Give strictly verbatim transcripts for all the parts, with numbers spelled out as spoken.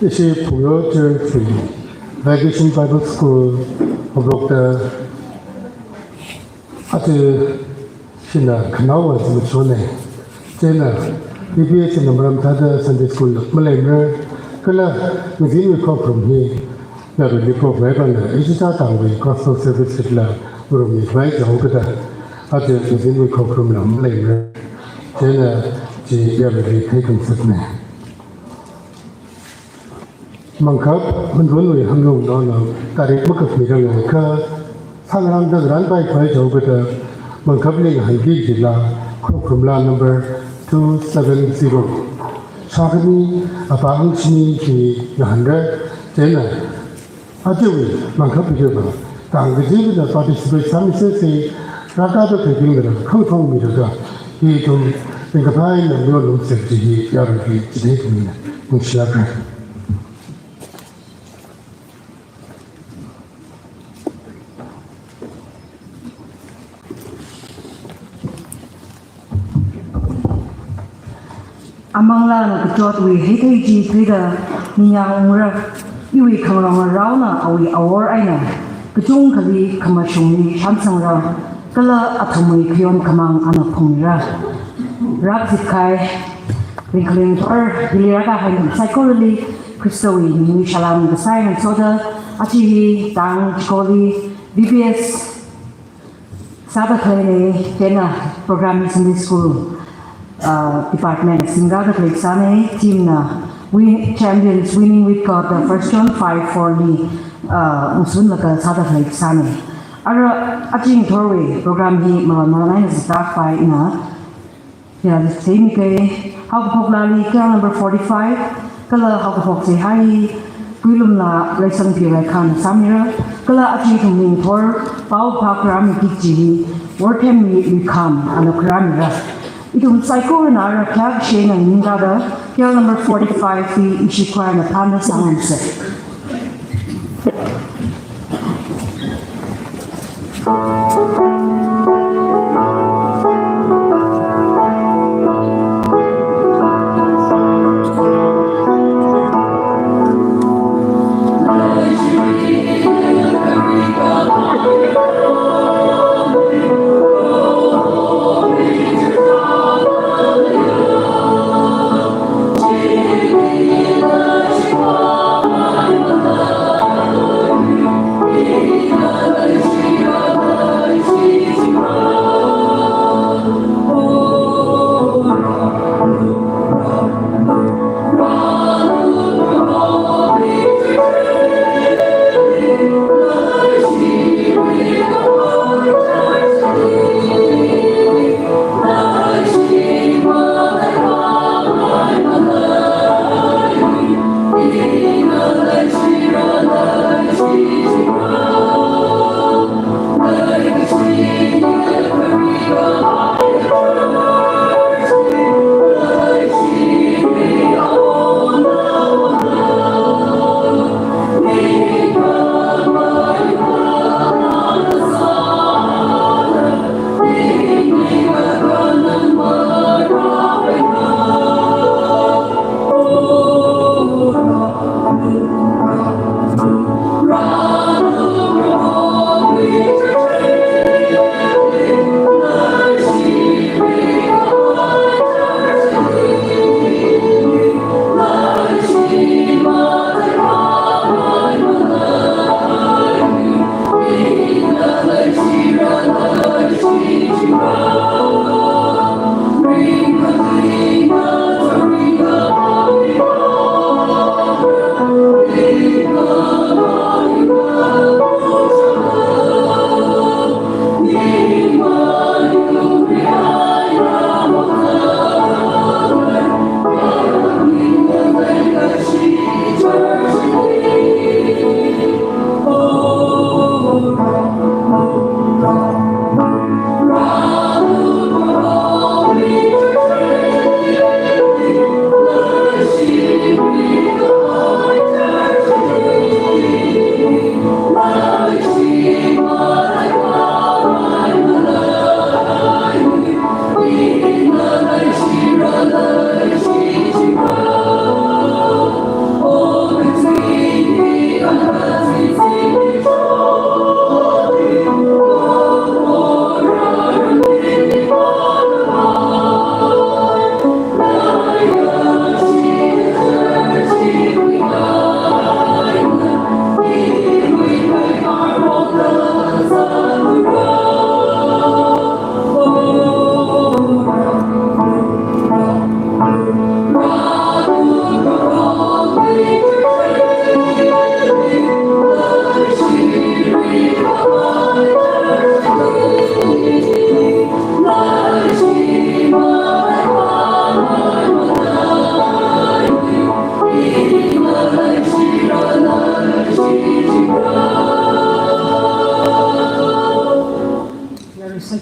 Ishi Phungyo Church Vacation Bible School haophokta, aja ishina khanaowa zimiksho ne. Chieina, ipi ishina maram thāda Sunday School maleimara, kala ngazin mi khokharum hi Yaruili Prof Vaibangna, ishi sātangwui gospel service hitla, urummi vai jaokada, aja izinwui khokharum lam leimara. Chieina chi yaruili phei khangasakna. Mangkhap, Hunrunwui Hanglung Naonao, tarik makap mirang kha, sangrang dang ran pai pai jaokada, Mangkhapli ngahānki kajila, khokharumla number two seven zero. Shākhami, apa hangshini hi ngahānra, chieina, ajawui Mangkhap hi va, tangkachivana participate sāmisei, rākada khaibingna khangthong miraga, hi ithum ringkaphā eina yolung sekji hi yaruili chithei ithumna, ningshilākra. Amanglāna kachotwui heithei chi thuida ningyāng ungra, iwui khangarong raona awui awor eina kachungkhali khamashungli shānsangra, kala athumwui khayon khamāng ana phungmira. Rākazip kahai ringkhaling thor, hili rākahai nathum saikorali Khristawui mingli salām kasā eina ngasoda, aja hi tang chikoli V B S sāda khaleina, chieina program Sunday School, uh, department singda khalei sāna, team na win, Champions Winning with God, the First John five four li, uh, ngasunlaga sāda khalei sāna. Ara aja ngathorwui program hi malam malam eina sāda khavai ina, ya, same kei, haokaphok laali kayāng number forty-five, kala haokaphok seihā hi Kuilumla Leisangpi Raikhan sāmira, kala aja ithum ngathor paophā kharāmiki kaji hi Worthemmi Luikham ana kharāmira. Ithum saikorana ara khayākashi eina ningkada, kayāng number forty-five hi ishi choir na phāna sāngarumsa.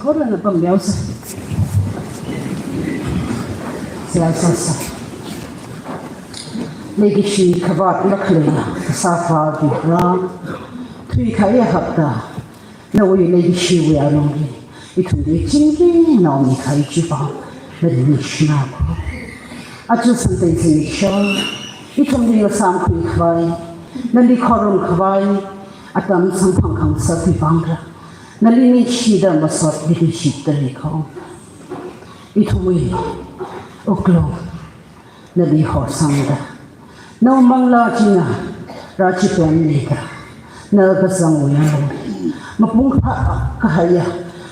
Ora na pamyao sa. Seihā sāsa. Leikashi khavāt makhalei kasā Avāva̱, thuikahai hapta, nawui leikashiwui alungli ithumli chingri naomi kahai chiva nali ningshina ko. Aja Sunday zimiksho ithumli ngasāmkhui khavai, nali khorum khavai atam samphang khangasakwui vang kha, nali ningshida masot nali shitdalei ko. Ithumwui wuklung nali horsangda, nawui manglā china rāchipemlida, na kazangwui alungli mapung phā kahaiya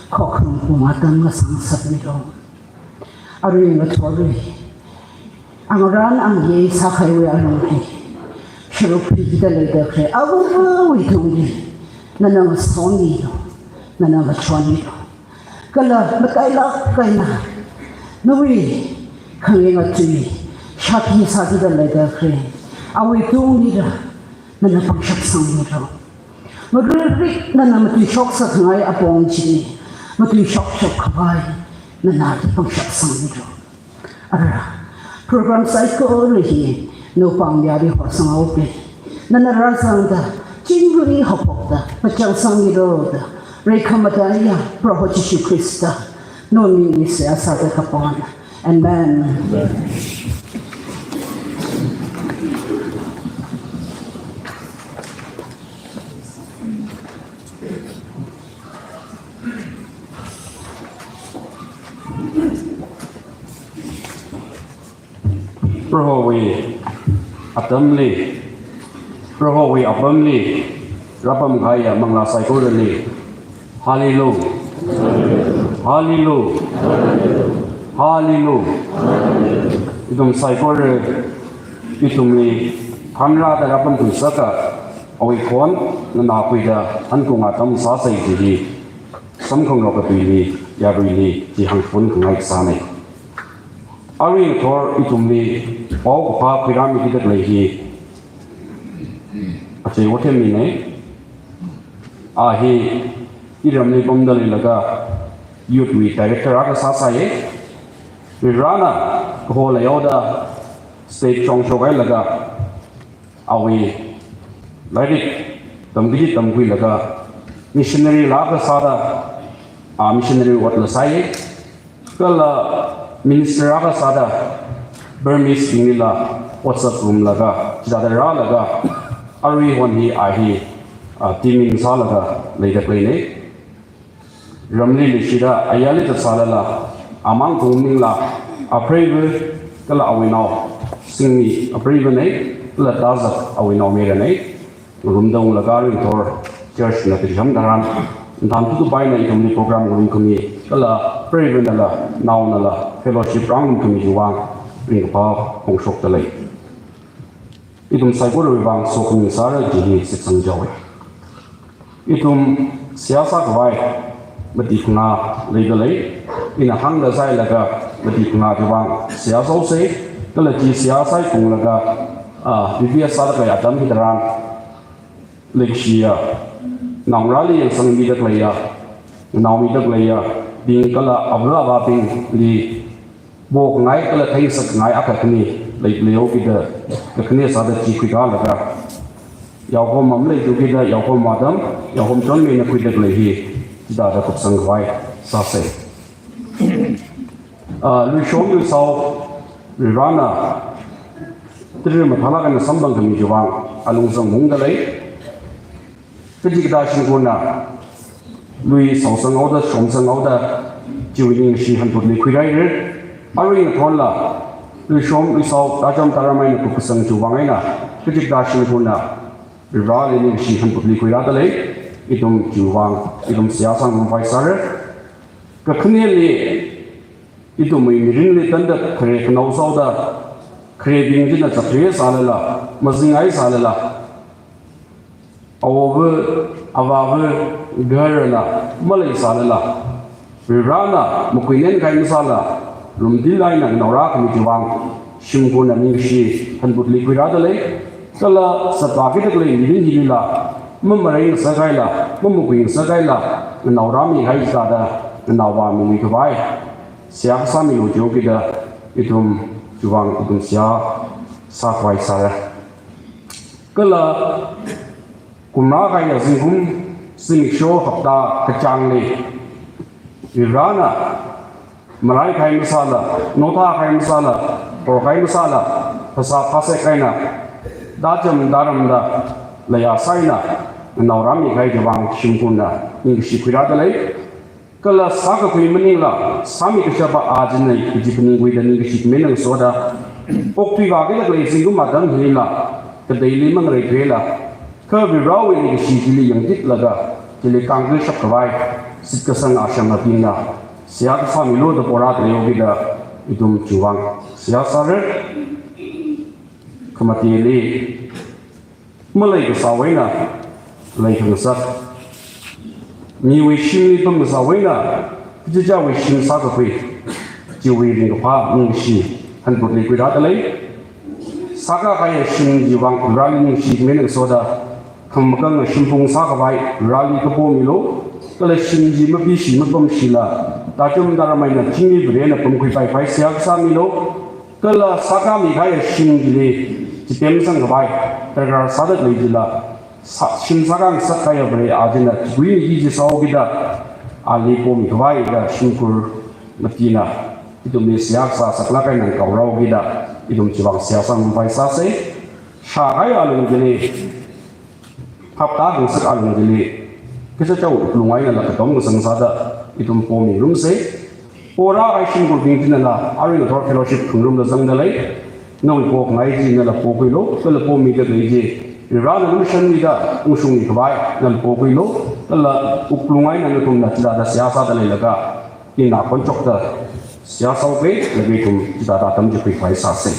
khokharum pung atam ngasāngasakmilo. Arui ngathorwui angarān angayei sākahaiwui alungli sharuk phikida leida khalei awui tungli nana ngasomilo, nana ngachonmilo. Kala matailāk eina nawui khangayei ngatui shākhi sākida leida khalei awui tunglila nana pangshap sangmilo. Ngaruirik nana matuishok sākhangai apong chili matuishok shok khavai nana pangshap sangmilo. Ara, program saikora hi nawui pāngyāli horsanghaoki. Nana rāzangda, chingri haophokda pachang sangmilo da, reikhamataiya Proho Jishu Khrista nawui mingli seihā sāda kapona. Amen. Prohowui atamli, Prohowui apamli rāpamkahaiya manglā saikorali, Hallelujah. Hallelujah. Hallelujah. Ithum saikora ithumli khangarāda rāpamkhuisaka awui khon nganākhuida hankung atam sāsei chili samkhangarok katuili, yaruili chi hāngphun khangai kasānei. Arui ngathor ithumli paokaphā khuirāmida khalei hi achei Othem minei. A hi iramli pamda leilaga youth wui director akha sāsāye. Varivarana kaho leihaoda state chongshok hailaga awui lairik tamkachit tamkhuilaga missionary la akha sāda, a missionary otla sāye. Kala minister akha sāda Burmese bingli la ot sāngarumlaga, chithāda rālaga, arui hon hi a hi, a, teaming sālaga leida khaleinei. Ramli leishida ayarli zatsālala, amang kungmingla apreiva kala awui nao Singmi apreivanei, kala Tazak awui naomaranei. Ngarumda unglaga arui ngathor church na kachiham tharan, nthan thutupaina ithumli program ngarumkhami, kala preivanala, naonala, fellowship rāngarumkhami chiwui vang ringkaphā phongshokda lei. Ithum saikorawui vang sokhami sāra chili shitsang chaowe. Ithum seihā sākhavai mati phangā leida lei. Ina hāngda sāhailaga mati phangā chiwui vang seihā sāhaosei. Kala chi seihā sāhaikunglaga, a, B B S sāda khalei atam hitharan leikashiya, naongarāli yangsangmida khaleiya, naomida khaleiya bing kala avā avābingli pokhangai kala theingasak khangai akha khani lei, leihaokida, kakhane sāda chi khuikalaga, yaokhom maleithukida, yaokhom atam, yaokhom chonmi eina khuida khalei hi chithāda kupsang khavai sāsei. A, Luishom Luisao, Varivarana tara mathālāk eina samphangkhami chiwui vang alungsang maungda lei. Kachikathā shimkhurna lui saosang haoda, shomsang haoda, chiwui ningshi hanphutli khuirāhaira. Arui ngathorla Luishom Luisao tacham taram eina kupkasang chiwui vang eina kachikathā shimkhurna Varivarali ningshi hanphutli khuirāda lei. Ithum chiwui vang ithum seihā sāngarumpai sāra. Kakhaneli ithumwui mirinli tangda khare khanao sāhaoda, kharebing china chākhare sālala, mazingai sālala, awova, avāva, gharana maleisālala, Varivarana makhuinenkhai masāla, rumdila eina nganaorākhami chiwui vang shimkhurna ningshi hanphutli khuirāda lei. Kala zatvākida khalei mirin hilila mamareingasakhaila, mamakhuingasakhaila nganaorāmihai sāda, nanaowa minui khavai seihā kasāmilu jihaokida ithum chiwuivang ithum seihā sākhavai sāra. Kala kumrā kahai zingkum zimiksho hapta kachāngli Varivarana malai kahai masāla, notha kahai masāla, hor kahai masāla, phasā phasek eina, dacham daramda, laya saina, nanaorami kahai chiwuivang shimkhurna ningkashi khuirāda lei. Kala sākakhui maningla, sāmi kashapa ajinna kaji phaningkhuida ningkashi khami eina ngasoda, okthuivāki da khalei zingkum atam hilila, kateili mangareithuila, kha Varivarawui leikashi chili yangkhuilaga, chili kangkhui shapkhavai shitkasang ashamabingna seihā kasāmilu da porāda leihaokida ithum chiwuivang seihā sāra. Khamateli, malei kasāwui eina leikhangasak, miwui shimli pamkasāwui eina kachichāwui shim sākakhui, chiwui ringkaphā ningkashi hanphutli khuirāda lei. Sākakahai shim chiwuivang Varivarali ningkashi khami eina ngasoda, khangmakang shimphung sākhavai Varivarali kapo milu. Kala shim chi mapishi mapamshila, dacham daram eina chingri Varena pamkhuipai khavai seihā kasāmilu. Kala sākami kahai shim chili chitem sangkhavai darkar sāda khalei chila, sā, shim sākhangasak kahai Vare ajinna chikhuimiki kaji sāhaokida, ali pomi khavai da shimkhur matina ithumli seihā sāsaklāk eina ngaoraokida ithum chiwuivang seihā sāngarumpai sāsa. Shākahai alung chili, hapta khangasak alung chili, kachichāwui wuklung einala katom kasang sāda ithum pomingarumsa. Porākahai shimkhurbing chinala, arui ngathor fellowship khangarumla zangda lei. Nawui pokhangai chi nala pokhuilu, kala pomida khalei chi Varivarana lumashanmida ungshungmi khavai nala pokhuilu, kala wuklung eina nathumna chithāda seihā sāda leilaga, ina khon chokda seihā sāhaoki, laga ithum chithāda atam chi khuikhavai sāsa.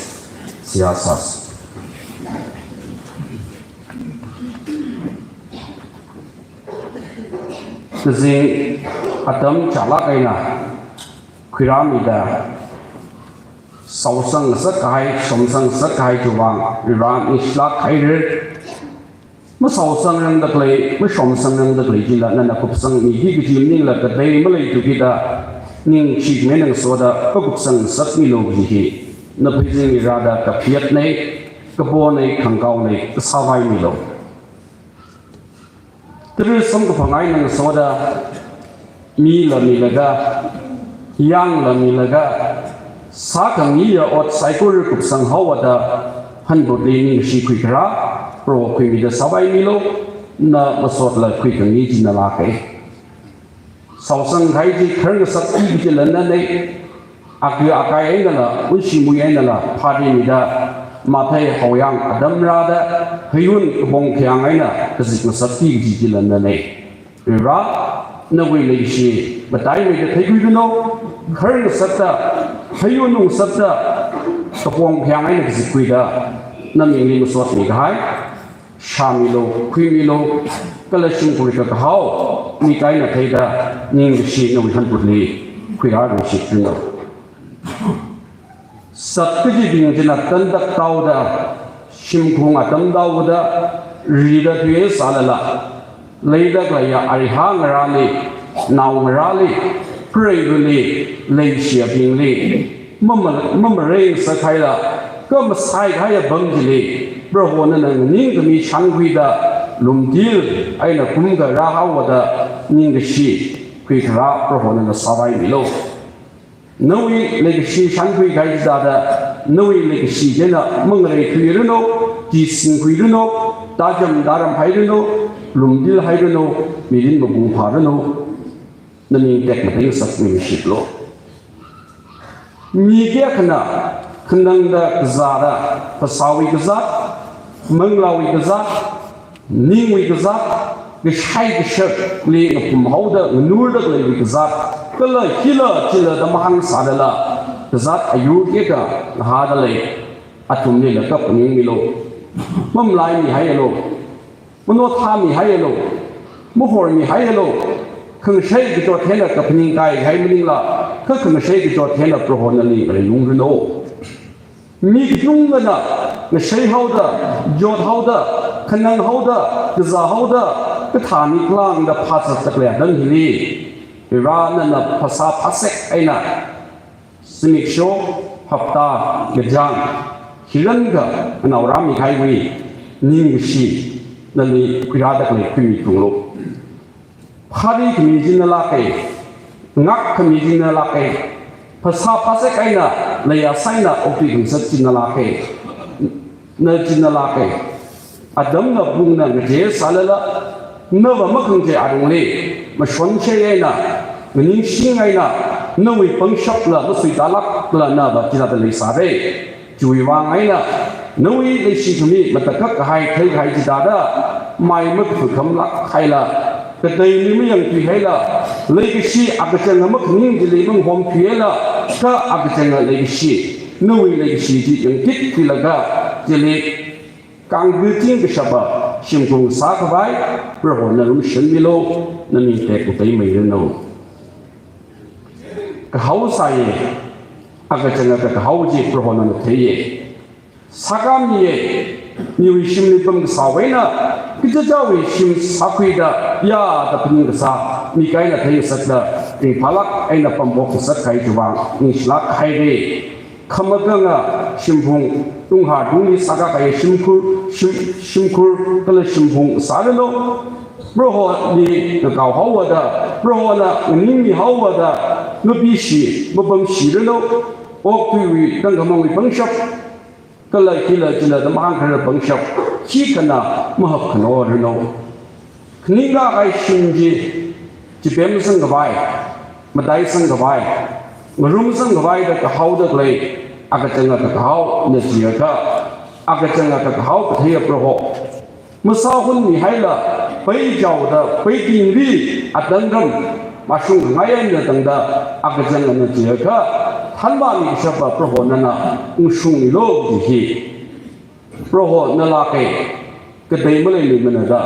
Seihā sāsa. Kazing atam chālāk eina khuirāmida, shaosang ngasakkahai, shomsang ngasakkahai chiwuivang Varena ningshilāk haira. Mashaosangrangda khalei, mashomsangrangda khalei chila nana kupsangmiki kaji maningla katei maleithu kida, ningkashi khami eina ngasoda kakupsang ngasakmilu kaji hi, na pheizingrada kaphiyatna, kaponei, khangkaonei, kasāvaimilu. Tara samkaphang eina ngasoda, mila milaga, yangla milaga, sākhangayi ot saikora kupsang haowa da hanphutli ningkashi khuikharā Proho khuimida sāvaimilu, na masotla khuikhangayi chi nalāka. Shaosangkahai chi kharar ngasakki kaji lanna nei, aka akai einala, unshimui einala, pharimida, mathei haoyang atam rāda, hayun kapong khayang eina kazip ngasakki kaji chi lanna nei. Varivara, nawui leikashi mataimeida theikhuiranu, kharar ngasakta, hayun ungngasakta, kapong khayang eina kazipkhuida, na mingli masotmi kahai shāmilu, khuimilu, kala shimkhur kakahao mi kahaina theida, ningkashi nawui hanphutli khuirāra, ningshiranu. Zat kachibing china tandak tāhaoda, shimkhung atam tāhaoda, rida thuisālala, leida khaleiya arihā ngarāli, naongarāli, preivali, leishiyabingli, mama-, mamarei ngasakhaila, kha masai kahaiya apam chili, Proho nana nganingkhami shānkhuida, lumdil eina kumkha rāhaowa da, ningkashi khuikharā Proho nana sāvaimilu. Nawui leikashi shānkhui kahai chithāda, nawui leikashi china mangareithuiranu, chisingkhuiranu, tacham taramhairanu, lumdilhairanu, mirin mapung phāranu, na ming tekmatei ngasakmi, ningshilu. Mi kayākhana, khanangda kazāda, phasāwui kazāt, manglāwui kazāt, ningwui kazāt, kashai kashakli ngaphum haoda, nganurda khaleiwui kazāt, kala hila chila da mahāngsādala, kazāt ayur kayākha ngahāda lei, athumlila kaphaningmilu. Mamalaimihaialu, manothāmihaialu, mahormihaialu, khangashei kachot eina kaphaning kaihai maningla, kha khangashei kachot eina Proho nali ngareiyungranu. Mi kachungkhana ngashei haoda, jot haoda, khanang haoda, kazā haoda, kathāmi khalāngda phāzatda khalei atam hili, Vare nana phasā phasek eina zimiksho, hapta, kachāng, hiranka anaorā mikahaiwui ningkashi nali khuirāda khalei khuimi thunglu. Phari khami chi nalāka, ngak khami chi nalāka, phasā phasek eina leiya saina okthui khangasak chi nalāka, na chi nalāka. Atamna pungna ngacheisālala, nava makhangachei alungli mashonshei eina, nganingshing eina, nawui pangshapla masuitālākla nava chithāda leisāra. Chiwui vang eina, nawui leishikhami matakhak kahai theikahai chithāda mai makathukhamlāk haila, kateili mayangthui haila, leikashi akachanga makhaning chili mangahomthui haila, kha akachanga leikashi, nawui leikashi chi yangkit khuilaga, chili kangkaching kashapa shimkhur sākhavai Prohona lumashanmilu, naming tekmatei mairanu. Kahao sāya, akachanga kakahao chi Prohona theiya. Sākamiya, miwui shimli pamkasā eina, kachichāwui shim sākhuida, yāda phaning kasā, mik eina theingasakda, ringphālāk eina pamphok ngasakhaiki vang, ningshilāk haira. Khamakanga shimphung, tunghar tungli sākakahai shimkhur, shim, shimkhur, kala shimphung sāranu. Proholi ngakaohaowa da, Prohona nganingmihaowa da, mapishi, mapamshiranu. Okathuiwui tangkhamangwui pangshap, kala hila chila da mahāngkharar pangshap, khikhana mahapkhano ranu. Khaningkahai shim chi, chipemsangkhavai, mataisangkhavai, ngarumsangkhavai da kahaoda khalei, akachanga kakahaona chiakha, akachanga kakahao katheiya Proho masāhunmi haila, peichaoda, peitingri, atanram mashungkhangai eina tangda, akachangana chiakha, thanvāmi kashapa Proho nana ungshungmilu kaji hi. Proho nalāka, katei maleiluimana da,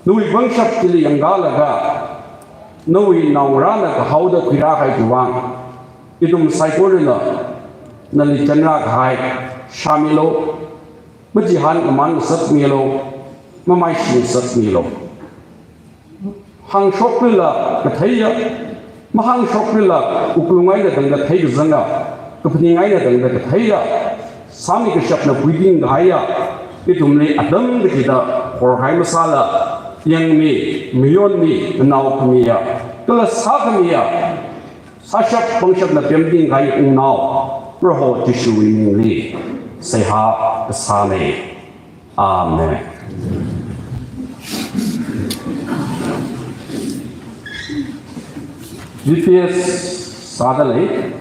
nawui pangshap chili yangkalaga, nawui naongarāna kahaoda khuirākahaiki vang, ithum saikorana nali chanrākahai sāmilu, machihān aman ngasakmilu, mamaishi ngasakmilu. Hāngshokrila katheiya, mahāngshokrila wuklung eina tangda theikazanga, kaphaning eina tangda katheiya, sāmi kashapna puiting kahaiya, ithumli atam kachida horhai masāla, yangmi, mayonmi, nganao khamiya, kala sākhamiya, sāshap pangshapna pemting kahai wungnao, Proho Jishuwui mingli seihā kasāna. Amen. V B S sāda lei,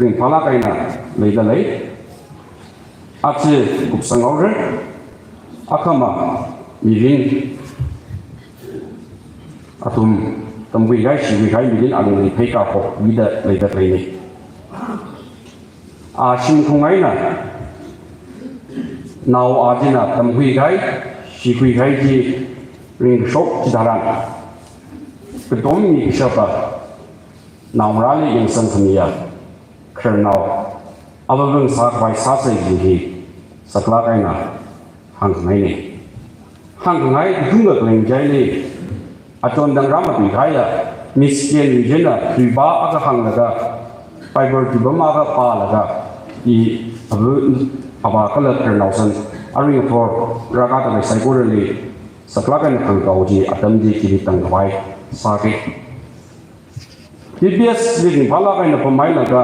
ringphālāk eina leida lei. Aja kupsanghaora, akhama mirin, athum tamkhuikahai, shikhuikahai mirin alungli pheikā hokmida leida leina. A shimkhur eina, nao a china tamkhuikahai, shikhuikahai chi ringkashok chitharan, katommi kashapa naongarāli yangsangkhamiya khararnao, avāva̱ ngasākhavai sāsa kaji hi saklāk eina hāngkhangaina. Hāngkhangai kathum kakhaling chili, achon tangrā matuikahaiya, Miss Ken Rijena tuipā akha hānglaga, Bible tuipam akha pālaga, i avāva̱ kala khararnaosan, aring athor rākā tangkha saikorali saklāk eina hāngkahao chi atam chi chili tangkhavai sāki. V B S li ringphālāk eina pamhailaga,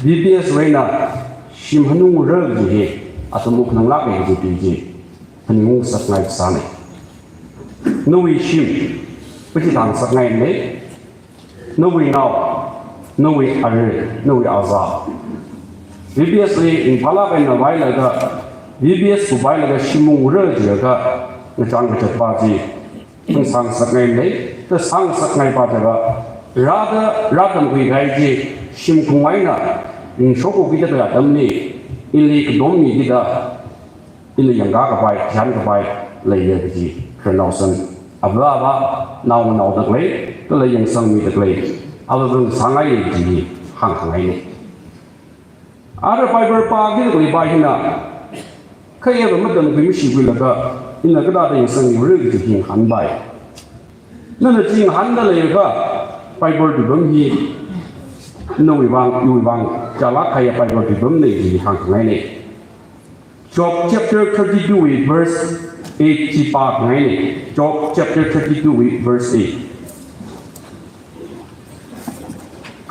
V B S wui eina shim hanungra kaji hi, athum wuk nanglāk kaji tui chi, phaningung ngasakngai kasāna. Nawui shim, pachithang ngasakngaina, nawui nao, nawui ara, nawui azā. V B S li ringphālāk eina vāhailaga, V B S kupvāhailaga shim ungra jiakha, ngachang kachatpa chi, sāngasakngaina, kha sāngasakngaipa jiakha, rāda, rātamkhuikahai chi, shimkhur eina, ringshok khuikida khalei atamli, ili katommi kida, ili yangkā kapai, theiyan kapai, leiya kaji, khararnaosan, avāva̱, naonao da khalei, kala yangsangmi da khalei, avāva̱ ngasāngaiya kaji, hāngkhangaina. Ara Bible pāki da khaleipa hina, khayāva matamkhui mashikhuilaga, ina kathāda yangsangmira kaji hi ngahānpai. Nana chingahānda leiakha, Bible tuipam hi nawui vang, iwui vang, chālāk kahaiya Bible tuipamna chi hāngkhangaina. Job chapter thirty-two wui verse eight chi pākhangaina. Job chapter thirty-two wui verse eight.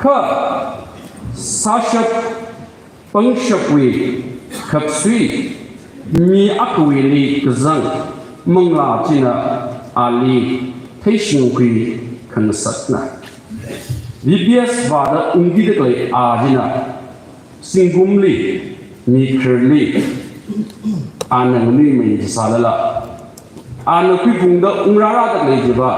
Kha sāshap pangshapwui khapsui mi akhawuili kazang manglā china ali theishingkhui khangasakna. V B S vāda ungkida khalei a china zingkumli, mikharli, ana nganuimei sālala, ana khuiphungda ungrārada khalei chiva,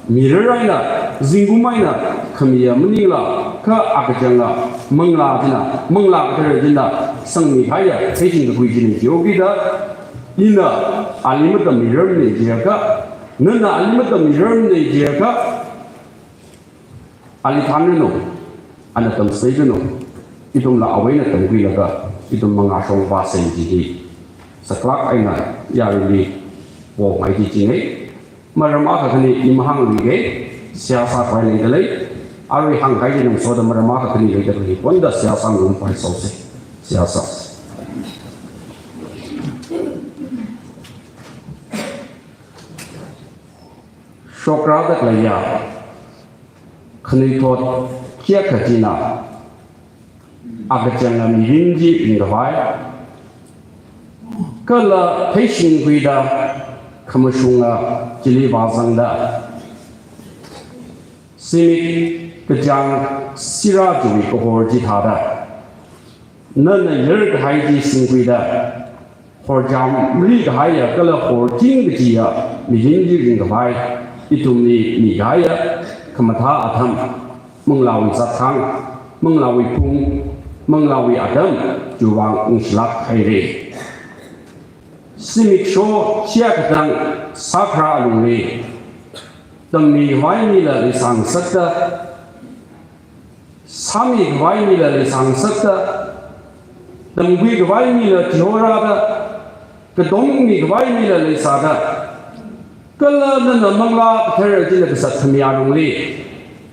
mirar eina, zingkum eina khamiya maningla, kha akachanga manglā china, Manglā Kathara china sangmikahaiya theishingkakhui china chihaokida, ina ali matammirarmana jiakha, nana ali matammirarmana jiakha, ali thanranu, ana tamsei ranu, ithumla awui eina tamkhuilaga, ithum mangāshong vāsei chi hi saklāk eina yaruili pongai chi chingai. Maram akha khani i mahāngluikei, seihā sākhavai leida lei, arui hāngkahai chi ngasoda maram akha khani leida khalei ponda seihā sāngarumpai sāsei, seihā sā. Shokrāda khaleiya khanuithot kayākha china akachanga mirin chi ringkhavai, kala theishingkhuida khamashunga chili vāzangda, zimik kachāng sirā chiwui kahor chithāda, nana yarkahai chi singkhuida, horcham marikahaiya kala horching kajiya mirin chi ringkhavai, ithumli mikahaiya khamathā atam, manglāwui zatkhan, manglāwui pung, manglāwui atam chiwui vang ningshilāk haira. Zimiksho chiyākha tang sākharā alungli, tammikhavai mila leisāngasakta, sāmikhavai mila leisāngasakta, tamkhuikhavai mila chihorāda, katom mikhavai mila leisāda, kala nana Manglā Kathara china kasat khami alungli,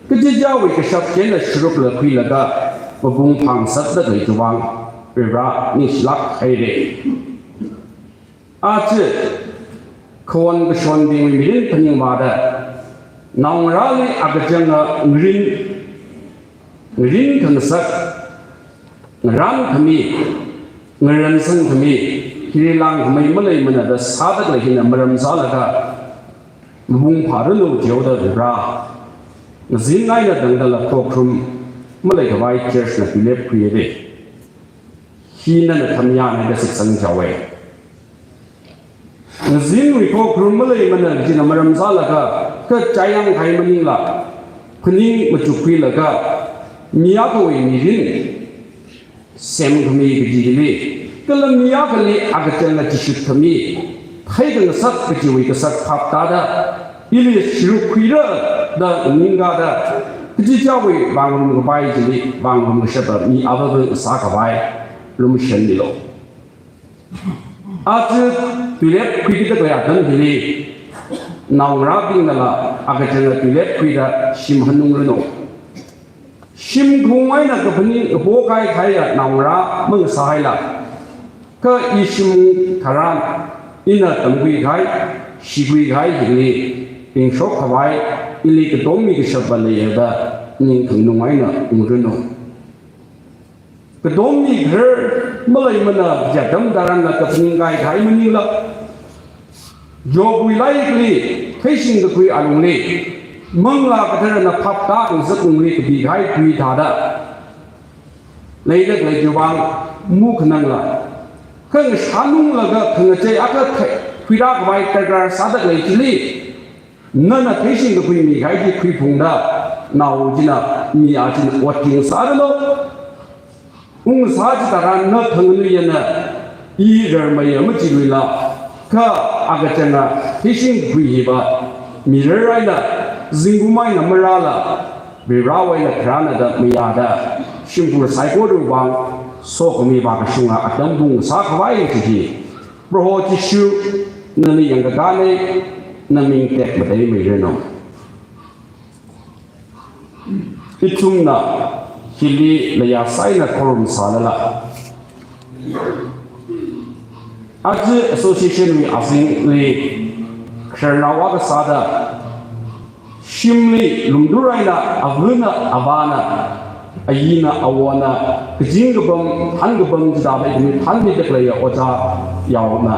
kachichāwui kashap china sharukla khuilaga mapung phāngasakda khalei chiwui vang Varivara ningshilāk haira. Aja, khawon kashonbingwui mirin phaningvāda, naongarāli akachanga ngarin, ngarin khangasak, ngarān khami, ngaransang khami, hili langkhamei maleimana da sāda khalei hina maram sālaga, mapung phāranu jihaoda Varivara, ngazin eina tangdala khokharum maleikhavai church na tuilep khuihaira. Hi nana khamiya eina da shitsang jihaowa. Ngazinwui khokharum maleimana kajina maram sālaga, kachayang kahai maningla, phaning machukkhuilaga, mi akhawui mirin semkhami kajili, kala mi akhali akachanga chishut khami, theikhangasak kajiwui kasak phaptāda, ili sharuk khuira da ningkada, kachichāwui vāngarum kapai chili vāngarum kashapa mi avāva sākhavai lumashanmilu. Aja tuilep khuikida khalei atam hili, naongarābingnala akachanga tuilep khuida shim hanungranu. Shimkhung eina kaphaning kapo kaikhaiya naongarā mangasāhaila, kha i shim tharan ina tamkhui kahai, shikhui kahai hili, ringshok khavai, ili katom mikashapa leiya da ning khanganung eina ungranu. Katom mikharar maleimana kaji atam tharanla kaphaning kaikhai maningla, Jobwui lairik li, theishingkakhui alungli, Manglā Katharana phaptākhangasak lungli kapi kahai tui thāda leida khalei chiwui vang makhanangla, kha ngashanunglaga khangachei akha thei, khuirā khavai darkar sāda khalei chili, nana theishingkakhui mikahai chi khuiphungda, nao china, mi a china ot ngasāranu. Ungsā chitharan na khanganuiyana, i rarmeiya machiluila, kha akachanga theishingkakhui hiva, mirar eina, zingkum eina marāla, Varivarawui eina kharāna da mayāda, shimkhur saikorawui vang, sokhami vākashunga atam pung sākhavai chi hi, Proho Jishu, nali yangkakāna, naming tekmateimeiranu. Ithumna hili leiya saina khorumsālala, aja association wui azingli khararnao akha sāda, shimli lumdur eina avana avāna, ayina awona, kazing kapam, than kapam chida leida mi thanmida khaleiya ojā yaona,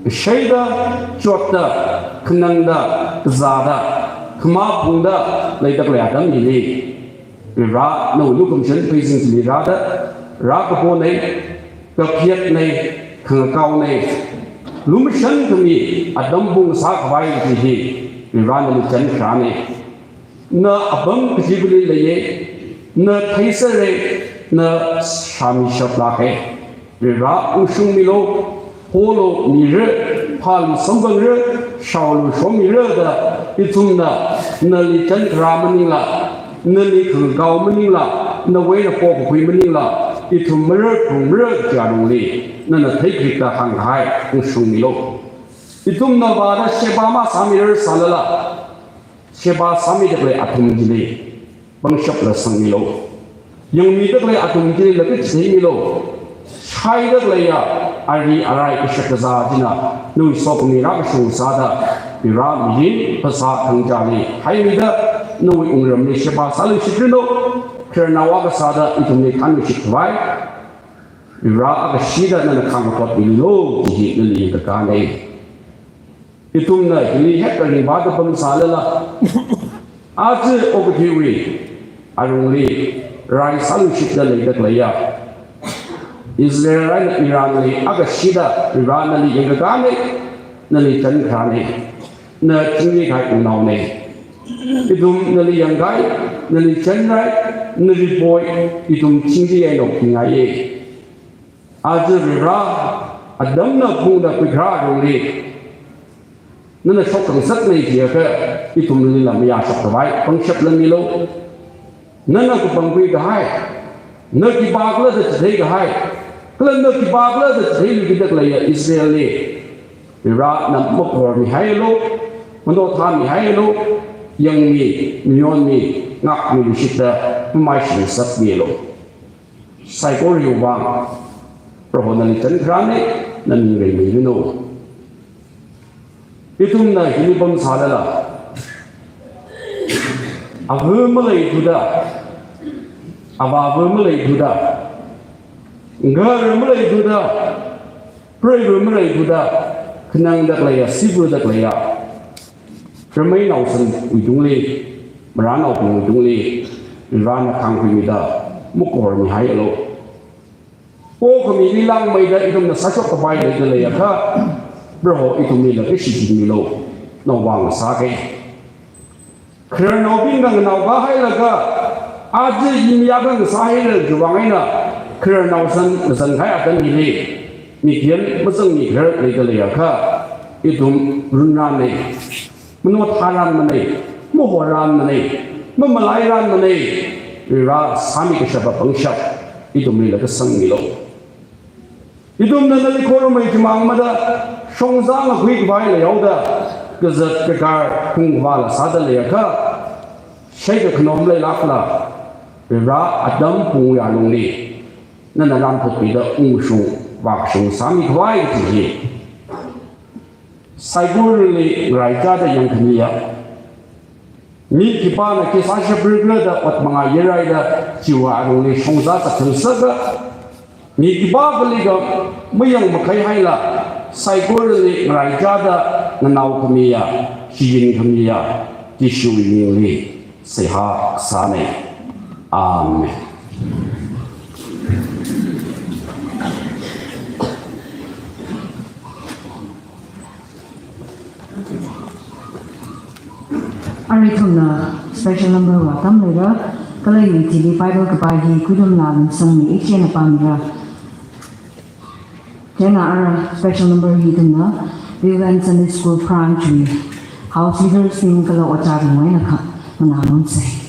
kashaida, chotda, khanangda, kazāda, khamā phungda leida khalei atam hili, Vare nawui lukhamashan pheisin chili rāda, rākaponei, kaphiyatnei, khangakaonei, lumashan khami atam pung sākhavai kaji hi Vare nali chānkharānei. Na apam kachivali leiye, na theiserei, na shāmishaplākei. Vare ungshungmilu, holu mira, phālu samphangra, shaolu shommira da, ithumna nali chānkharā maningla, nali khangakao maningla, nawui eina pokakhui maningla, ithum marar phungmara kaja lungli nana theikharikta hāngkahai ungshungmilu. Ithumna vāda sheba masāmirarsālala, sheba sāmida khalei athum chili pangshapla sangmilu. Yangmida khalei athum chili laga chitheimilu. Shaida khaleiya ari arai kashak kazā china nawui sokhami rākashung sāda, Vare mirin phasā khangachāli haimida, nawui wungramli sheba sāluishitranu. Khararnao akha sāda ithumli thanmishit khavai, Vare akha shida nana khangapotmilu, kaji hi nali yangkakānei. Ithumna hili hekta ringvāda pamsālala, aja okathuiwui alungli rai sāluishitda leida khaleiya Israel eina Iranli akha shida Vare nali yangkakānei, nali chānkharānei, na chingri kahai wungnaonei. Ithum nali yangkahai, nali chānrai, nali poi, ithum chingri eina oktingaiye. Aja Vare, atamna phungda khuikharā lungli nana shokngasaknei jiakha, ithumlila mayāshok khavai pangshapla milu. Nana kapangkhui kahai, na khipākhala da chithei kahai, kala na khipākhala da chitheiluida khaleiya Israelli Vare nana makormihaialu, manothāmihaialu, yangmi, mayonmi, ngākmiluishitda mamaishingasakmilu. Saikora hiwui vang Proho nali chānkharānei, na ming reimeiranu. Ithumna hili pamsālala, ava maleithuda, avāva maleithuda, ngar maleithuda, preiva maleithuda, khanangda khaleiya, sivuda khaleiya ramei naosanwui tungli, marānaobingwui tungli, Vare nana khangkhuimida makormihaialu. Okathuili langmeida ithumna sāshok kapai leida leiakha, Proho ithumlila kashichinmilu, nawui vang sākei. Khararnaobing nganao kahailaga, aja yimya khangasā haira chiwui vang eina, khararnao san, san kahai atam hili, mikyan mazangmi kharar leida leiakha, ithum runrannei, manothāranmanei, mahoranmanei, mamalairanmanei, Vare sāmi kashapa pangshap ithumlila kasangmilu. Ithumna nali khorumei chimang mada, shongza ngakhui khavai leihaoda, kazat kakar phungkhavāla sāda leiakha, shaikakhanom leilākla, Vare atam pungwui alungli nana ranphutmida ungshung vākashung sāmi khavai kaji hi saikorali ngaraichāda yangkhamiya, mi khipāna khi sāshapra khala da ot mangā yaraida, chiwui alungli shongza zatkhangasaka, mi khipākhaliga mayang makhaihaila, saikorali ngaraichāda nganaokhamiya, shiyinkhamiya, Jishuwui mingli seihā sānei. Amen. Arui ithumna special number vātam leira, kala iwui thili Bible kapā hi Khuidumla Lamsangli ichina pāmira. Chieina ara special number hi ithumna Viewland Sunday School Branch wui house leaders bing kala ojābingwui eina kha nganālunsei.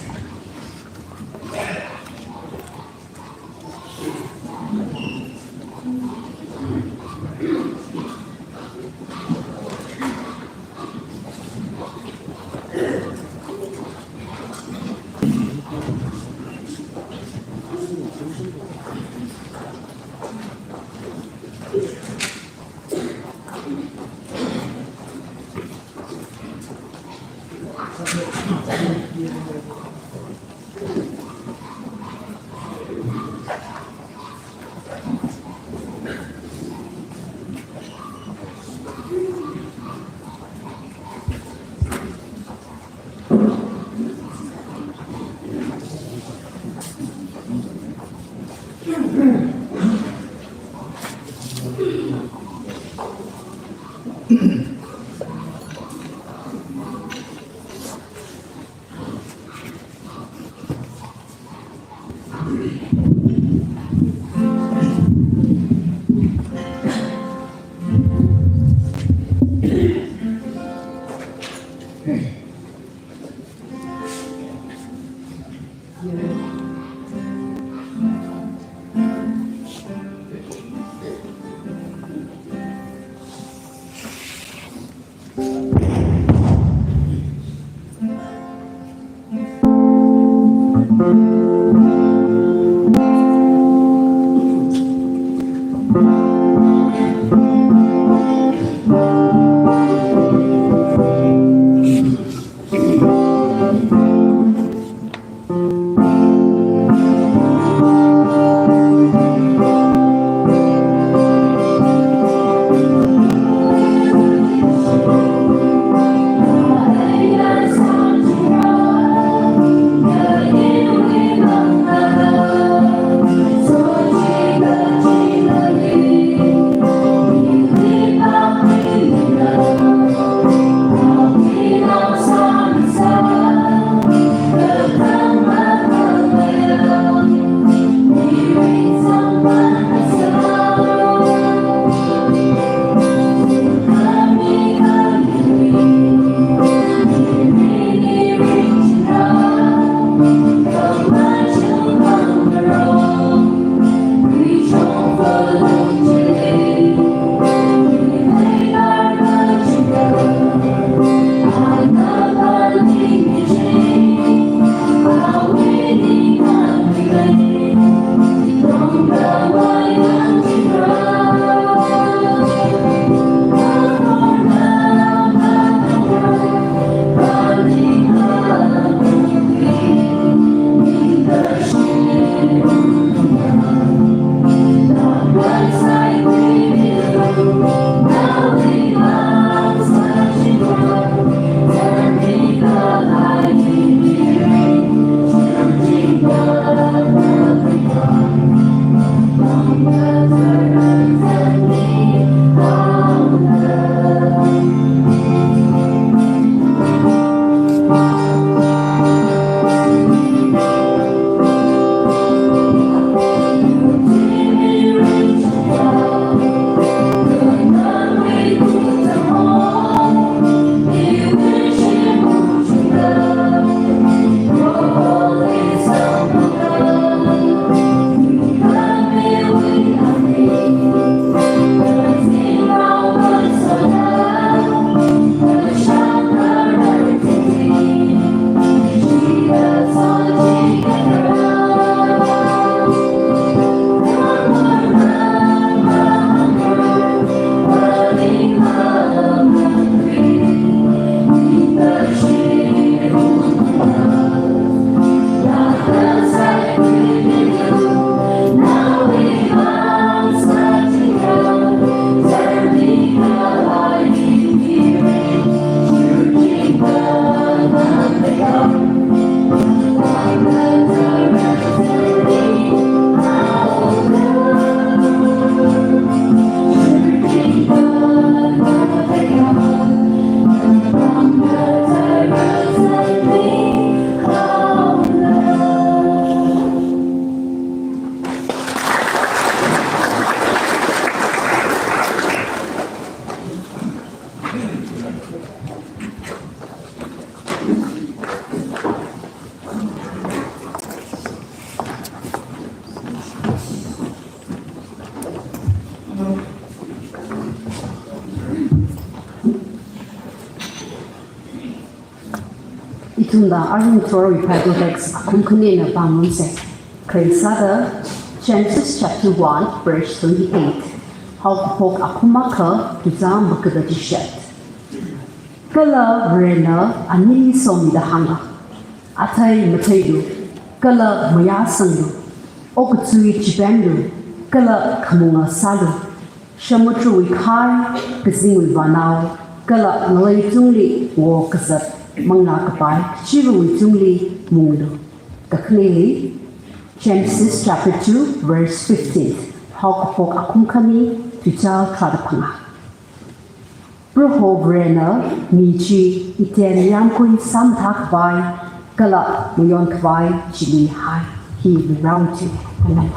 Athumna aruithorwui Bible text akhum khanina pāngarumsa. Kharing sāda Genesis chapter one, verse twenty-eight. Haokaphok akhum akha, tuizā magada chishat. Kala Varena anili somida hānga, athei matheilu, kala mayāsanglu, okathui chipemlu, kala khamunga sālu. Samudrawui khai, kazingwui vānao, kala ngalei tungli wo kazat manglā kapai, chiwui tungli munglu. Kakhaneli, Genesis chapter two, verse fifteen. Haokaphok akhum khani, tuizā tharāda phangā. Proho Varena mi chi Eden yāmgui sāmathā khavai, kala mayon khavai chili hai. Hi Varewui tui. Amen.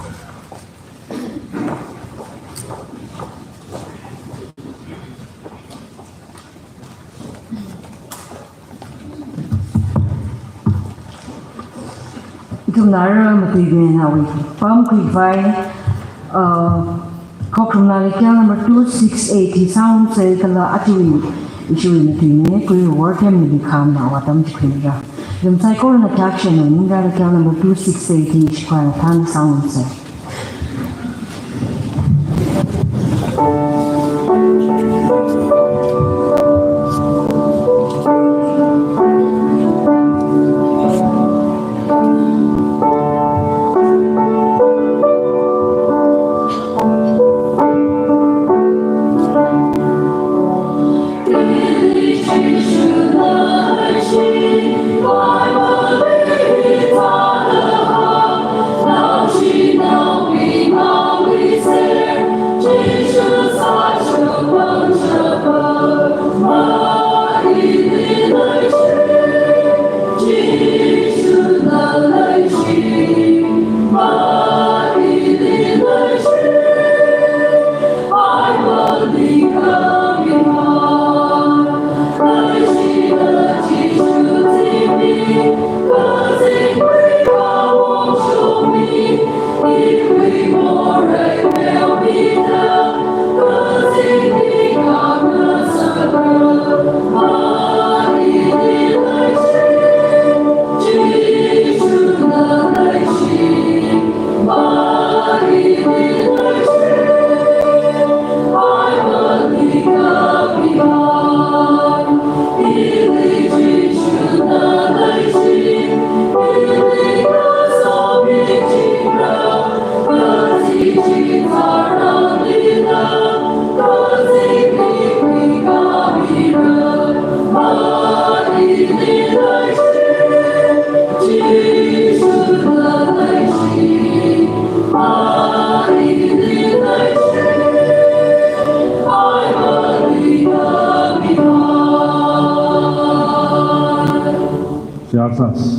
Ithumna ara matuimeina awui pamkhui khavai, uh, Khokharum Laa Leikel number two six eight hi sāngarumsa kala aja ishi matuimei Kuiwui Worthem Nalikham na atam chikhuira. Ithum saikorana khakshen ningra Leikel number two six eight hi shikhuina thān sāngarumsa. Seihā sāsa.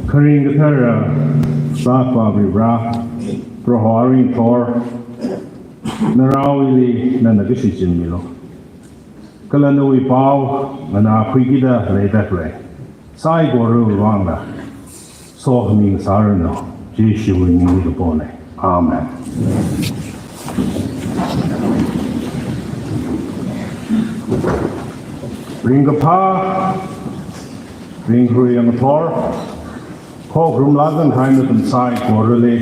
Kharing kathara sākhavā Vare, Proho aruithor, narao ili nana kashi chingmilu. Kala nawui pao nganākhuikida leida khalei saikorawui vangla sokhami ngasāranu, Jishuwui mingli kapona. Amen. Ringkaphā, ringkhui yangthor, Khokharum laa khangathā nathum saikorali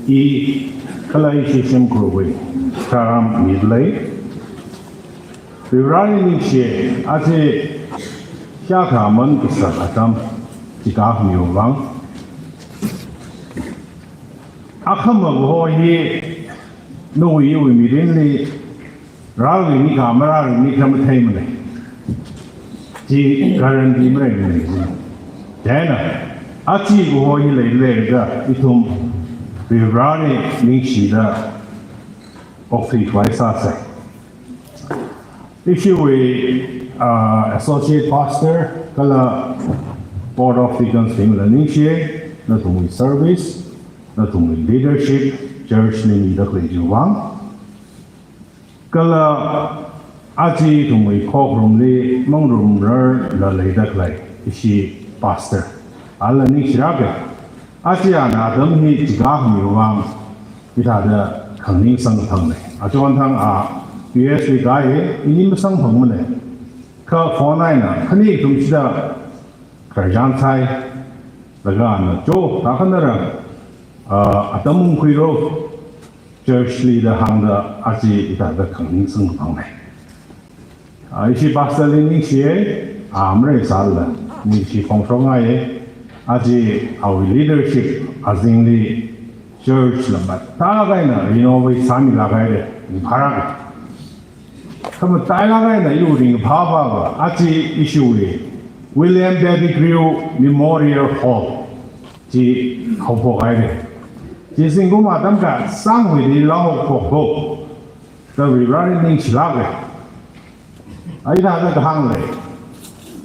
i kala ishi shimkhurwui tharan midalei. Vareli ningshi, aja hiyākha aman kasak atam chikakhamiwui vang. Akhama kaho hi nawui iwui mirinli rāringmi kha marāringmi kha matheimana. Chi guarantee maleimana. Chieina, aja kaho hi leileida ithum Vareli ningshida okthui khavai sāsa. Ishiwui, ah, Associate Pastor kala Board of Deacons bingla ningshi, nathumwui service, nathumwui leadership, church li mida khalei chiwui vang. Kala aja ithumwui Khokharumli mangarumrarla leida khalei ishi pastor, ala ningshiraka. Aja ana atam hi chikakhamiwui vang hithāda khangning samkaphangna. Achon thang a U S li kahai, ini masamkaphangmana. Kha phone eina khani ithum chida khararchan sāi, laga ana cho, kakhanara, ah, atam ungkhuilu, church li da hāngda aja hithāda khangning sangphangnei. Ah, ishi pastor li ningshiya, ah, mare sālala, ningshi phongshokngaiya, aja awui leadership azingli church la matailāk eina renovate sāmilāk haira, ringphālāka. Kha matailāk eina iwui ringphāva, aja ishiwui William Pettigrew Memorial Hall chi haophok haira. Chi zingkum atam kasāngwuili laa haophok haoda Varivarali ningshilāka. Hithāda kahāng lei.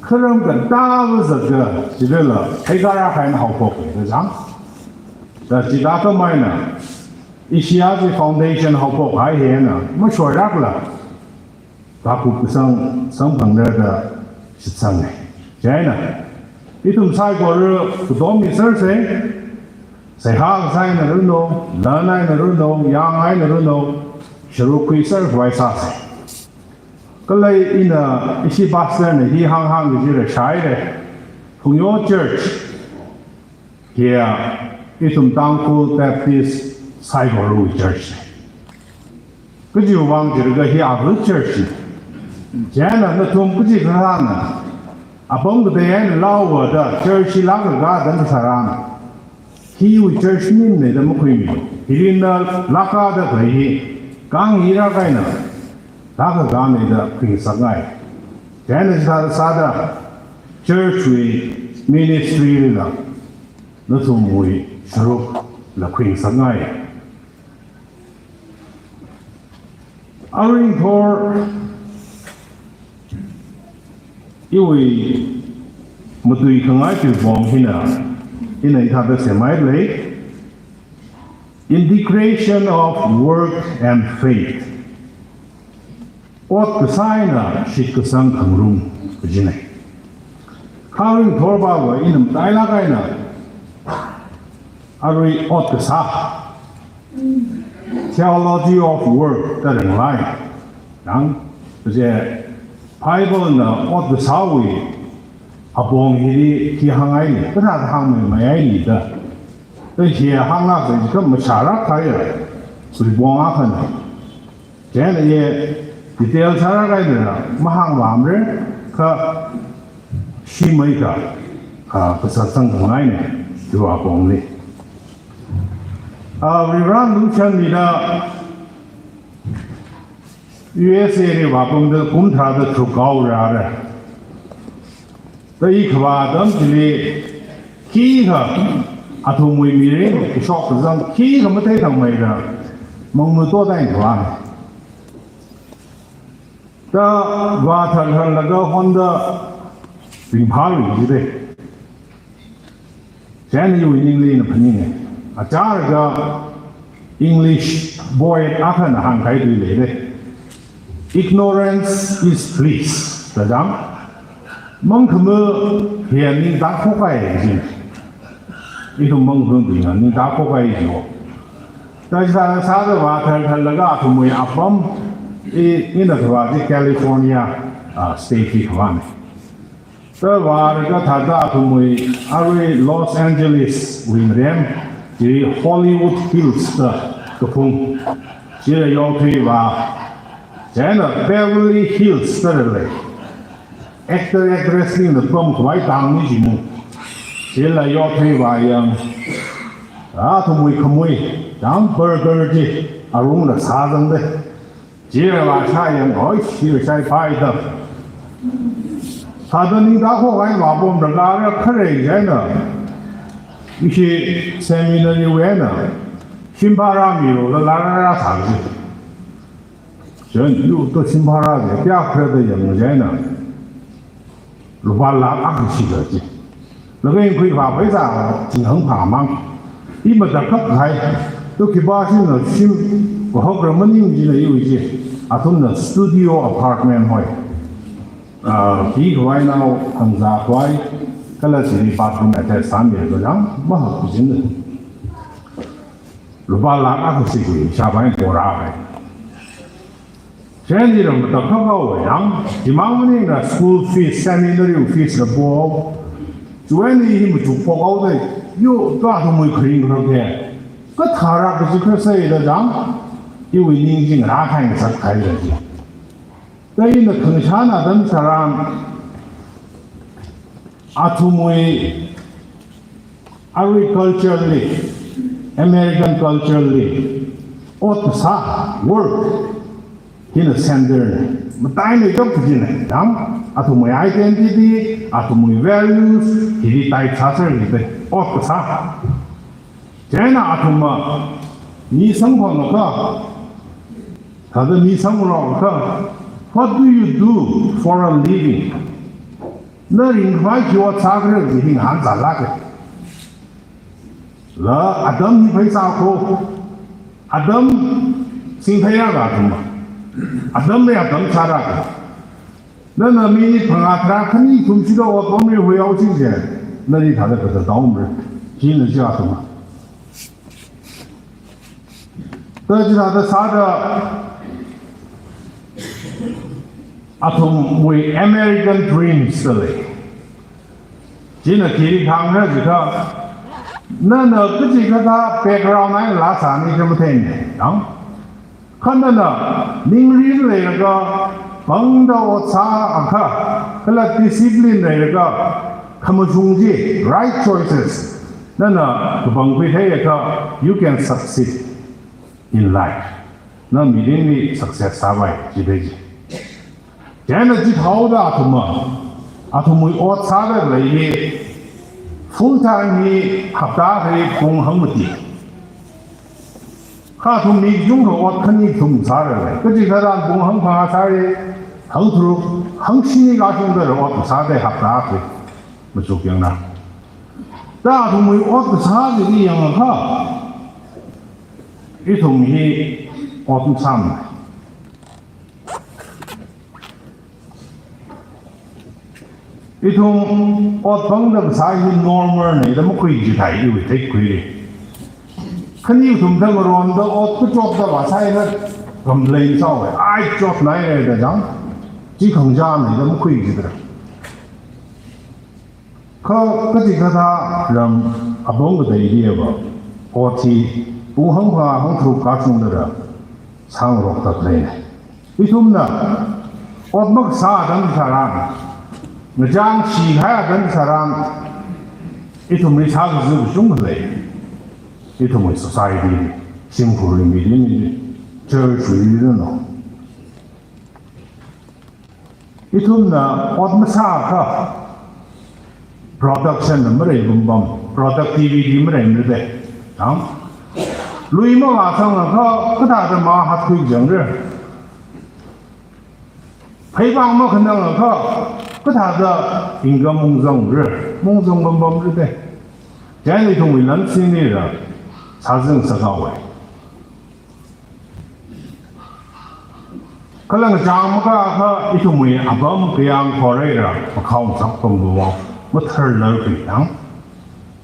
Kharam katāva zatda chilala, hei kara kahaina haophok haoda chang. Da chithāda khamei eina, ishi aja foundation haophok kahai hina, mashoilākla, kakup kasang samphangda da shitsangnei. Chieina, ithum saikora katom misersa, seihā kasā eina ranu, lan eina ranu, yang eina ranu, sharuk khuiser khavai sāsa. Kala ina ishi pastor na hi hānghāng kajira shāhaira, Phungyo Church, hiya ithum Tangkhul Baptist saikorawui church. Kajiwui vang jilaga hi ava church. Chieina nathum kaji kasāna, apam katei eina laowa da church hi lākakā da tharan, hiwui church minna da makhuimilu. Hili na lākada khalei hi, kang hi rākahaina, lākakāna da khuingasakngai. Chieina chithāda sāda, church wui ministry lila, nathumwui sharukla khuingasakngai. Aringthor iwui matuikhangai tuipong hina, ina hithāda semhailei, integration of work and faith. Ot kasā eina shitkasang khangarum kajinei. Kha aringthor pava ina matailāk eina arui ot kasā, theology of work da ringlei. Yang, kaje Bible na ot kasāwui apong hili khi hānghaili, kathāda hāngmei meihaili da. Da hi hānglāksa jiakha mashārākhaiya, tuipong akhana. Chieina i detail sārākahaina mahāngvāmara, kha shimei ka, ah, kasā sangkhangaina, chiwui apongli. Ah, Reverend Lucian li da U S A li vāpamda kum tharāda tharuk haora. Da i khavā atam chili khikha athumwui mirin kashok kazang khikha matheithangmeida, mangmatuda eina khavā. Da vāthartharlaga honda ringphālui jidei. Chieina iwui ningli ina phaninga. Achālaga English boy akhana hāngkahai tui leidei. "Ignorance is bliss," da chang. Mangkhama hi ningda khokkahai ji. Ithum mangkhama tuina ningda khokkahai ji. Da chithāda sāda vāthartharlaga athumwui apam, i, ina khavā chi California, ah, state li khavāna. Da vālaga thāda athumwui arui Los Angeles wui ngarem, chi Hollywood Hills da kaphung. Chila yaothuivā. Chieina Beverly Hills da lei. Actor actress bingna pamkhavai tangmi chi mu. Chila yaothuivā yang, athumwui khamui, yang burger chi arungla sāzangdei. Chila vāshā yang, oi, shirshai phaida. Thāda ningda khokkahai vāpamlaga kharei chieina, ishi seminary wui eina shim bhara milu da laa rāsā ji. Chieina yu to shim bhara chi kayākhala da yangchieina, lupā lakh akha shikha ji. Laga yangkhui phā pheisā chinghang phāmang. I matakhak kahai, to khipāshina shim vāhokra maning jina iwui chi. Athumna studio apartment hoi. Ah, khikhavai nao hangzā khavai, kala chili bathroom attached sāmi da chang, mahak kajina. Lupā lakh akha shikha shāpai porāhai. Chieina ram matakhak haowa yang, chimang maningla school fees, seminary fees la po. Chiwui eina hi machuk phok haoda, yo, kha athumwui kharing kharak hi kathāra kaji kha sāda jang, iwui ning chi ngarā khai ngasak khaira chi. Kha ina khangachāna atam tharan, athumwui, arui culture li, American culture li, ot kasā, work, hina center na, matailāk kajina, jang, athumwui identity, athumwui values, hili tai sāser hili, ot kasā. Chieina athumna, mi samphangakha, thāda mi samrokakha, "What do you do for a living?" Na ringkaphā khi ot sākhala kaji hi ngahānzālāka. Kala atam hi pheisā kho, atam singtheiya ka athumna. Atam lei atam sāra ka. Nana minute phangā tharā khani kathum shida ot pamri huihaosi je. Nali thāda kathā taomra. China chi athumna. Kha chithāda sāda athumwui American dreams da lei. China khi hāngra jiakha, nana kachi kathā background eina laa sāni kha matheimana, jang. Kha nana ningrin leilaga, pangda ot sāakha, kala discipline leilaga, khamashung chi, right choices, nana kapangkhui theiakha, you can succeed in life. Na mirinli success sāpai, chithei chi. Chieina chithāhaoda athumna, athumwui ot sāda khalei hi, full time hi hapta akhali pung hangmati. Kha athum mi kachungkha ot khani kathum sāra lei. Kachi kathā tharan pung hangphangā sāra, hangtharuk, hangshini kashungda ot sāda hapta akhali. Machuk yangna. Kha athumwui ot kasā chi yangakha, ithum hi ot masāmana. Ithum ot pangda kasā hi normal na da makhui jithai iwui theikhuili. Khani kathum thang ronda ot kachotda vāsāi na complain sāhaowa. Ai chotnai na da jang. Chi khangachāna da makhui jithai. Kha kachi kathā ram apong kateiliva, ot hi pung hangphangā hangtharuk kashungda sāngarokda khaleina. Ithumna ot makasā atam tharan, ngachang shikahai atam tharan, ithumli sākazu kachungkha lei. Ithumwui society li, shimkhurwui mili, church wui mili no. Ithumna ot masāakha, production na marei bumbam, productivity marei mide. Tang. Lui mavāsangakha, kathāda mahatkhui jangra. Pheipāng makhanangakha, kathāda income mungzangra, mungzang bumbam ride. Chieina ithumwui lan sinira, sāzang sāhaowa. Kala ngachang makāakha ithumwui apam kayāng khoreira, makhao sak pamluwa, mathārlar khuitang,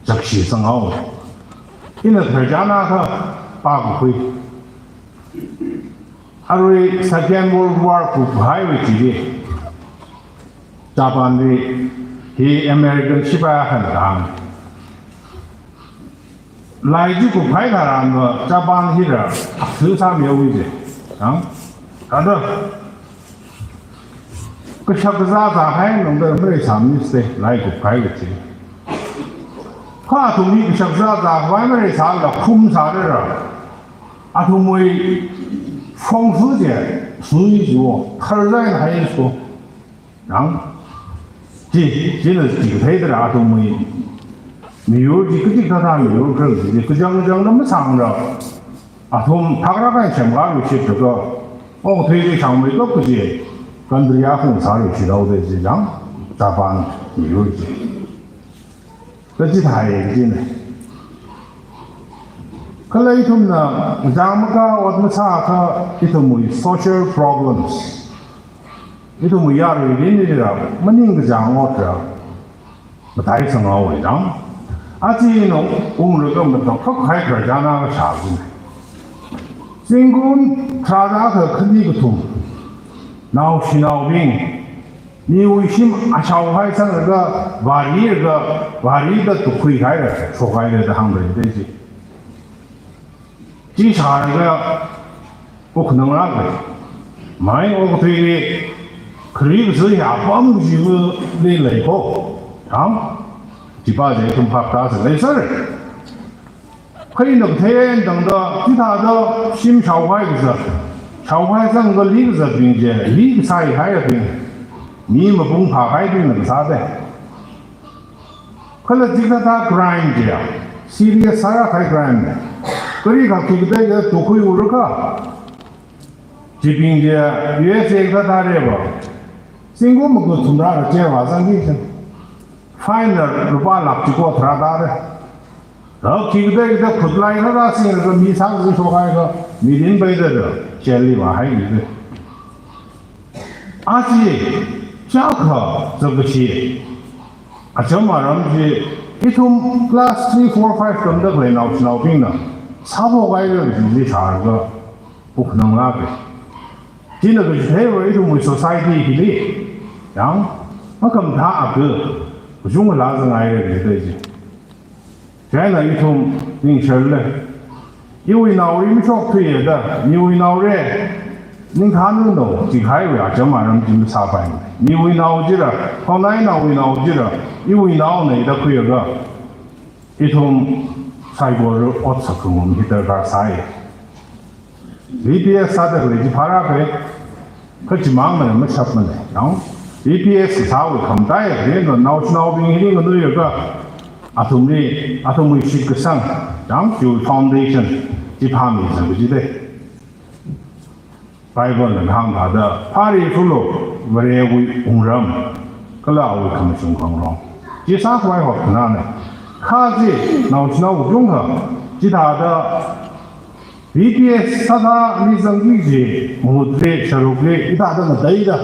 chakshi sanghaowa. Ina tharchānakha, pākakhui. Arui Second World War kuphaiwui chili, Japan li hi American shipai akhana kahāng. Lai chi kuphai tharan va Japan hira athil sāmihaowa je. Ang? Kada kashak kazā zāhai nungda mareisāmiste, lai kuphaiwui chi. Kha athum hi kashak kazā zākhavai mareisāla khum sārara. Athumwui feng shui je, shui jo, tharzai na hai so. Nang, chi, china chi kathei tara athumwui miyur chi kachi kathā miyur khala chi, kachang kachangna masāngra. Athum thakra kan semkhaluishit laga, okathui chi shangmeikap kaji, country akha sāluishithaoda chi jang, Japan miyur chi. Kachithei kajina. Kala ithumna, ngachang makā ot masāakha ithumwui social problems. Ithumwui yarui rinlila, maningkachāng otra, matai sanghaowa jang. Achi no, ungraga matokkhakhai khararchāna kashā kajina. Zingkum tharāda akha khani kathum, naoshinaobing, Miwui shim ashao hai sanglaga, vārilaga, vārida tukhuihaira, shokhaira da hāngda lei chi. Chi sālaga, uknang lāka. Mai okathuili, khari kaji hi apam kajili lei ko. Hāng? Chipa je ithum phaptāsa lei sāra. Kha ina kathei tangda, chithāda shim shaohai kaja, shaohai sanglaga li kajabing chi, li kasāhaibing, mi mapung phāhaibingna kasā da. Kala chikathā crime chi, serious sāra kahai crime. Kali kha khikatei kha tukhui uraka. Chibing chi U S A kathā reba. Zingkum maga thumrā rā jail vāzangki chi. Fine na lupā lakh chiko tharā tāra. Rā khikatei kathā khutlai rāsinglaga mi sāngzi shokhaiakha, mi rinpaida jail li vāhaiki. Aja, chākha, zakashi. Acham aram chi, ithum class three, four, five tamda khalei naoshinaobingna, sāphokhaiakha chi sālaga, uknang lāka. China kachitheiva ithumwui society hili, yang, makhamathā akha, kachungkha lāzanghaira da chi. Chieina ithum ningshārla. Iwui naoli mashokthuiya da, miwui naoli, ningkhānlu no, chihaiwui acham aram chi masāpai. Miwui nao chila, khaonainaowui nao chila, iwui naona da khuiakha, ithum saikora ot sākhangarum hi darkar sai. B P S sāda khalei chi phārāka, kha chimangmana mashapmana, yang. B P S sāwui khamataiya khalei no naoshinaobing hili nganuiakha, athumli, athumwui shitkasang, yang, chiwui foundation, chi phāmisa kaji da. Bible na hāngthāda, phāri phulu, Varewui wungram, kala awui khamashung khangarong. Chi sākhavai hotnana. Kha chi, naoshinao kachungkha, chithāda, B P S sāda mizangki kaji mahutli, sharukli, hithāda ngateida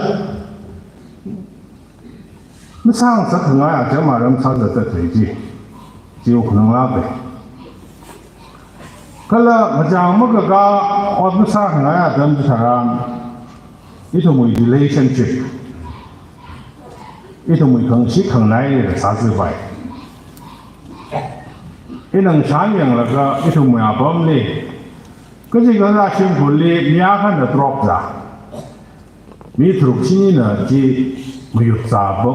masāngasak khangai acham aram sāzatda khalei chi, chi uknang lāka. Kala ngachang makakā ot masākhangai atam chitharan, ithumwui relationship, ithumwui khangashit khanganai sāzāpai. Ina ngashan yanglaga ithumwui apamli, kachikathā shimkhurli mi akhana drop zā, mi tharuk shinina chi mayut zāpa,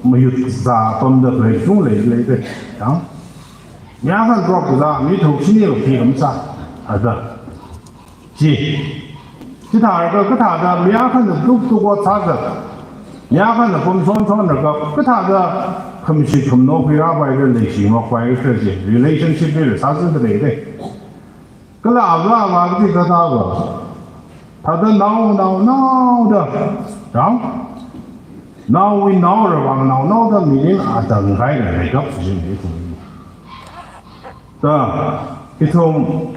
mayut zāpamda khalei kachung lei, leida, yang. Mi akhana drop zā, mi tharuk shinila khi khamsā, ada. Chi, chithāda, kathāda, mi akhana tuktuk ot sāzat, mi akhana pamshon shonlaga, kathāda, khamashit khamano khuirāpaira, leishingokpaira kaji, relationship li sāzatda leida. Kala avā avā kaji kathāva, thāda nao, nao, naoda, yang, naowui naora vang nao, naoda mirin atang kahaina leikap jin ithum. Da, ithum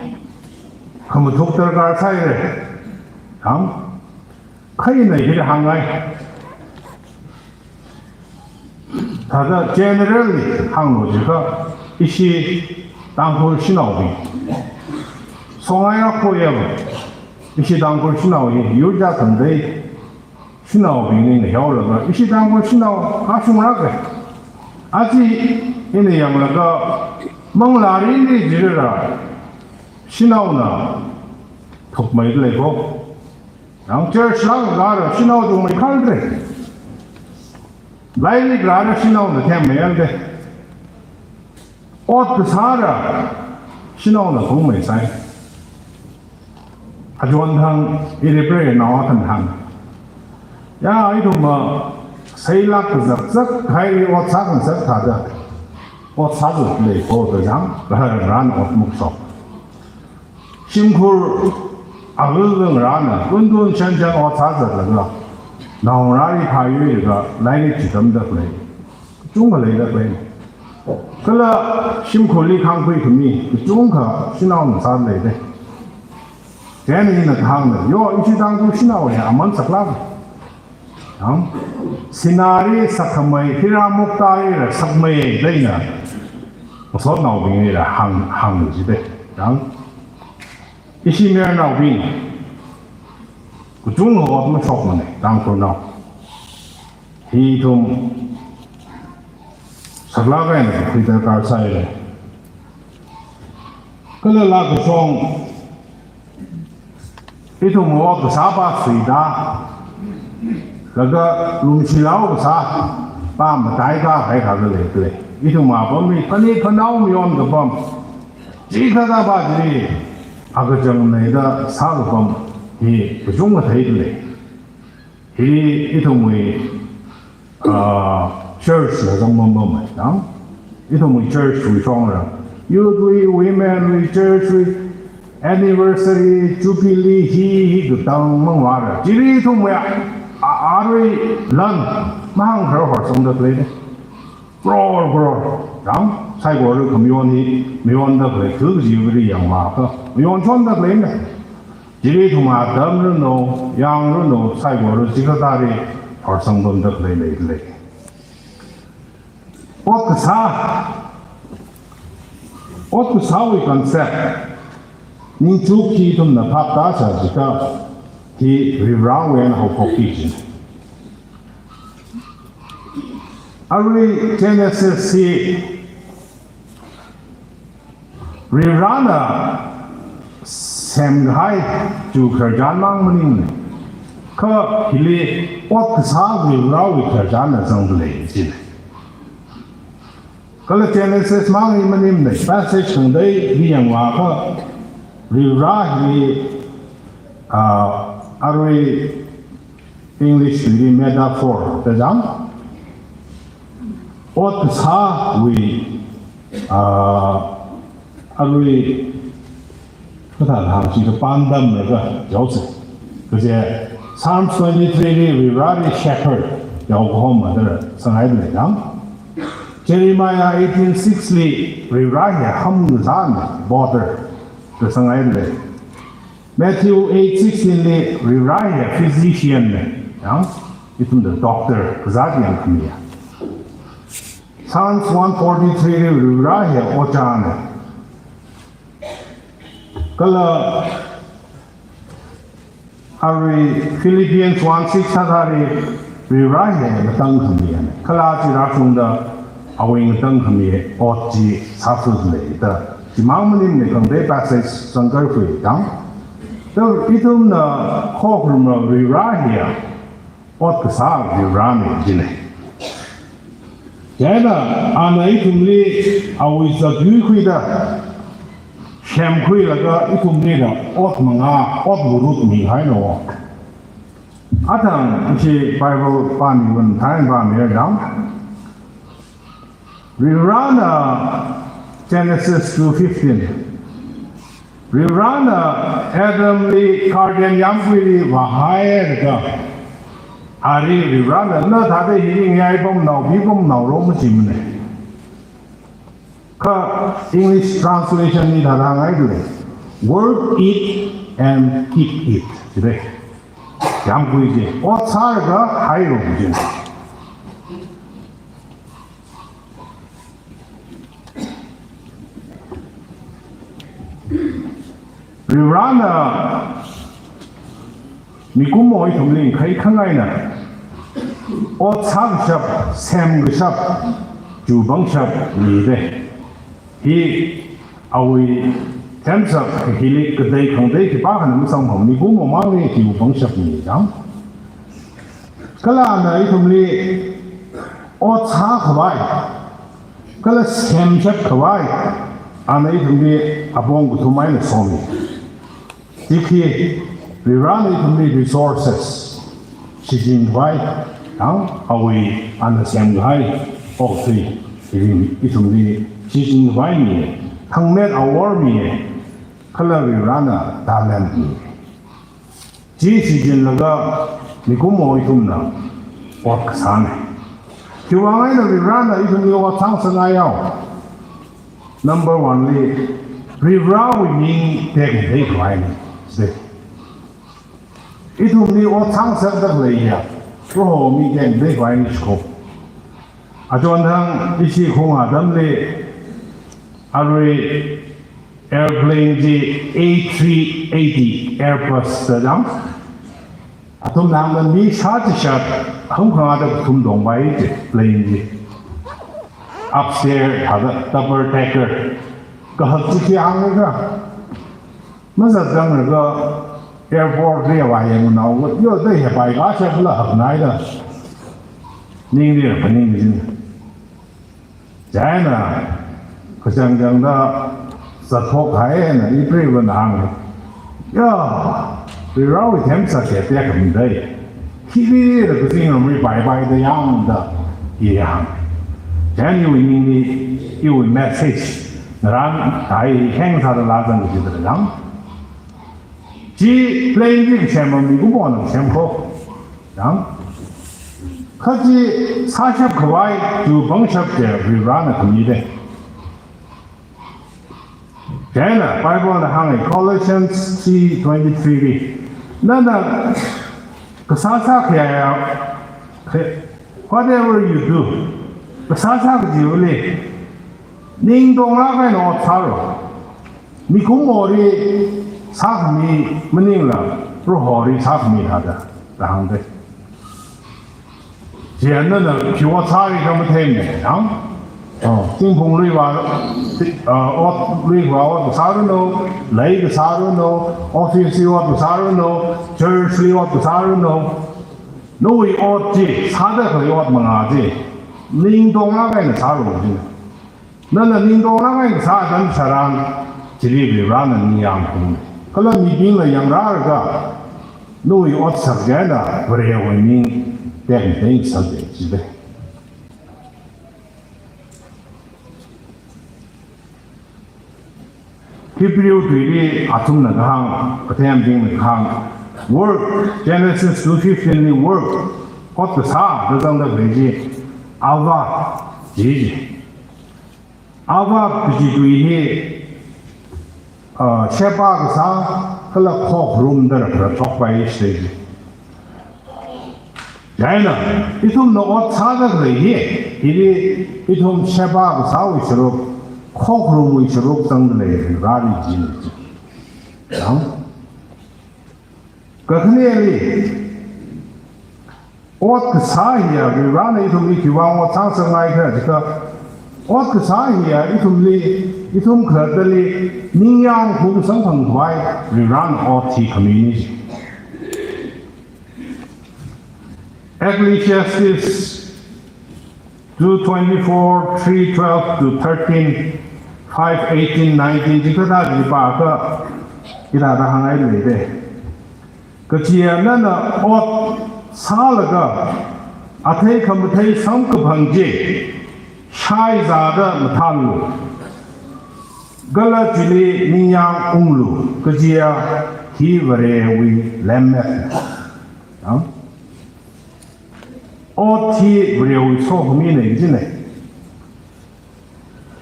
khamathuk darkar saira. Hāng? Kha ina hithāda hāngngai. Thāda generally hānglu jiakha, ishi Tangkhul shanaobing, songai akhoyam, ishi Tangkhul shanao hi yurda khangatei shanaobingli ngahiaolaga, ishi Tangkhul shanao kashunglāka. Aja ina yanglaga, manglārinli jirara, shanaona thukmeida lei ko. Yang church lākla rāra, shanao thukmei khalei. Lairik rāra, shanaona themmei alde. Ot kasāra, shanaona thukmei sai. Achon thang, iri preiva nao athang thang. Ya, ithumva, seilāk kazakzak, haili ot sākhangasak thāda. Ot sāzat lei ko da jang, kahar ngarān ot makashok. Shimkhur, agil ngarāna, tuntun shanshan ot sāzatlaga. Naongarāli phāyuilaga, lairik chitamda khalei. Kachungkha leida khalei. Kala shimkhurli khangkhui khami, kachungkha shanaona sāda leida. Chieina ina kahāngna, yo, ishi Tangkhul shanao hi aman saklāk. Yang, sināli sakkhamei, hira muktāli rāsakmei da ina ngasotnaobingli rāhāng, hāng jida. Yang, ishi mayarnaobing, kachungkha ot mashokmana, Tangkhulnao. Hi ithum saklāk eina kakhui darkar sāhaira. Kala laa kashong ithum ot kasā pā suida, laga lungshilao kasā pā mataida haikha khalei khalei. Ithum apamli phanit phanao mayon kapam, chikathā pā chili akachang leida sākapam hi kachungkha theida lei. Hi ithumwui, ah, church la zangpam pamai, nang? Ithumwui church wui shongla, youth wui, women wui, church wui, anniversary, jubilee, hi, hi katang mangvāra. Chili ithumwui a, a, arui lan mahāngkharar horsangda khalei ne. Crore, crore. Nang, saikora khamayon hi, mayonda khalei, thil kaji kari yangakha mayonshonda khalei ne. Chili ithum atam ranu, yang ranu, saikora chikathāli horsang pamda khalei lei, lei. Ot kasā, ot kasāwui concept, ningchuk hi ithumna phaptāsa jiakha, hi Varivarawui eina haophokki kajina. Arui Genesis hi Varivarana semkahai chiwui khararchan mang maningmana. Kha hili ot kasā Varivarawui khararchanna zangda lei jina. Kala Genesis mang hi maningmana, passage khangateili yangakha Varivara hi, ah, arui English li metaphor da zang. Ot kasāwui, ah, arui kathā hāngsi kapandam laga yaosa. Kaje Psalms twenty-three li Varivarali shepherd yao kahoma da sāngaida lei, nang? Jeremiah eighteen six li Varivara hi ham kazāna, potter da sāngaida lei. Matthew eight sixteen li Varivara hi physician na, nang? Ithumda doctor kazāt yangkhamiya. Psalms one forty-three li Varivara hi ojāna. Kala arui Philippians one six thāthāli Varivara hi ngatangkhamiya. Kala chi rāshungda awui ngatangkhami ot chi sāsui leida, chimang maningmana, khangatei passage zangkar khui tang. Kha ithumna khokharumra Varivara hiya ot kasā Varivarana jina. Chieina ana ithumli awui zat yuikhuida, semkhuilaga ithumlila ot mangā, ot ngarut mihaina. Athang ishi Bible pāmiwui tharan pāmira dang. Varivarana, Genesis two fifteen. Varivarana Adamli garden yāmguili vāhailaga, ari Varivarana, na thāda hili ngai pamnao, pi pamnao ro majimana. Kha English translation li thāda hāngngaida lei, "Work it and keep it," jida lei. Yāmgui chi ot sālaga hairo jina. Varivarana mikumo ithumli khaikhang eina ot sākashap, semkashap, chiwui pangshap mida lei. Hi awui themsak hili katei khangatei khipākhana masangphang, mikumo mangli chiwui pangshap mida lei. Kala ana ithumli ot sākhavai, kala semshap khavai, ana ithumli apong kathum eina somi. Tikhi, Varivarana ithumli resources, shichin khavai, nang, awui ana semkahai okathui, ithum, ithumli shichin khavai mi, thangmet awor mi, kala Varivarana talent mi. Chi shichinlaga mikumo ithumna ot kasāna. Khiwui vang eina Varivarana ithumli ot sāngasakngai yao? Number one li, Varivarawui ming tekngathei khavaina. Ithumli ot sāngasakda khaleiya Proho ming tekngathei khavaina shiko. Achonthang ishi khaung atamli, arui airplane chi A three eighty Airbus da zang. Athumna hāngda mi shāchishat, hangkhangada kathum tongpai chi, plane chi. Upstairs, thāda double decker. Kahak chi khi hānglaga, mazat zangraga airport li vāyangnaowa, yo da hepai kashatla haknaida. Ningli phaning jin. Chieina, kachangchangda zathok haina, ipreivana hānga. Ya, Varivarawui themsak katekhami dai. Hili da kazing amri bye bye da yangda, i hānga. Chieina iwui ningli, iwui message, ngaran, thai heng sāda lazang kajida yang. Chi plane chi kasem mikumo na semko. Yang. Kha chi sāshap khavai, tu pangshap chi Varivarana khami dai. Chieina Bible na hānga Colossians three twenty-three li. Nana kasā sākhayā, whatever you do, kasā sā kajiwuili, ning tonglāk eina ot sālu. Mikumoli sākhami maningla, Proholi sākhami hāda, da hāngdai. Chieina nana khi ot sāli kha matheimana, yang? Oh, tingphungli vā, ah, otli vā ot sāranu, leili sāranu, office li ot sāranu, church li ot sāranu. Nawui ot chi, sāda khalei ot mangā chi, ning tonglāk eina sālu chi. Nana ning tonglāk eina sā atam tharan, chili Varivarana ningyāng phung. Kala mibingna yangrālaga, nawui otsak chieina Varewui ming tekmatei sādei jida. Hebrew tuili athumna kahāng, kathembingna kahāng, work, Genesis two fifteen li work, ot kasā, da zangda khalei chi, Ava, ji ji. Ava kaji tui hi, ah, sheba kasā, kala khokharum da rākharā chokpai stage. Chieina, ithumna ot sāda khalei hi, hili ithum sheba kasāwui sāruk, khokharumwui sāruk zangda lei, rāli jin. Yang? Kakhaneli, ot kasā hiya, Varivarana ithumli khiwui vang ot sāngasakngai khala jiakha, ot kasā hiya, ithumli, ithum khalattali, ningyāng phung samphang khavai, Varivarana ot hi khamina ji. Ecclesiastes two twenty-four, three twelve to thirteen, five eighteen, nineteen, chikathā chi pākha, hithāda hāngngai leidei. Kachiya nana ot sālaga, athei khamathei samkaphang chi, shaizāda mathānlu. Kala chili ningyāng unglu, kajiya hi Varewui lemmet. Ang? Ot hi Varewui sokhamina jina.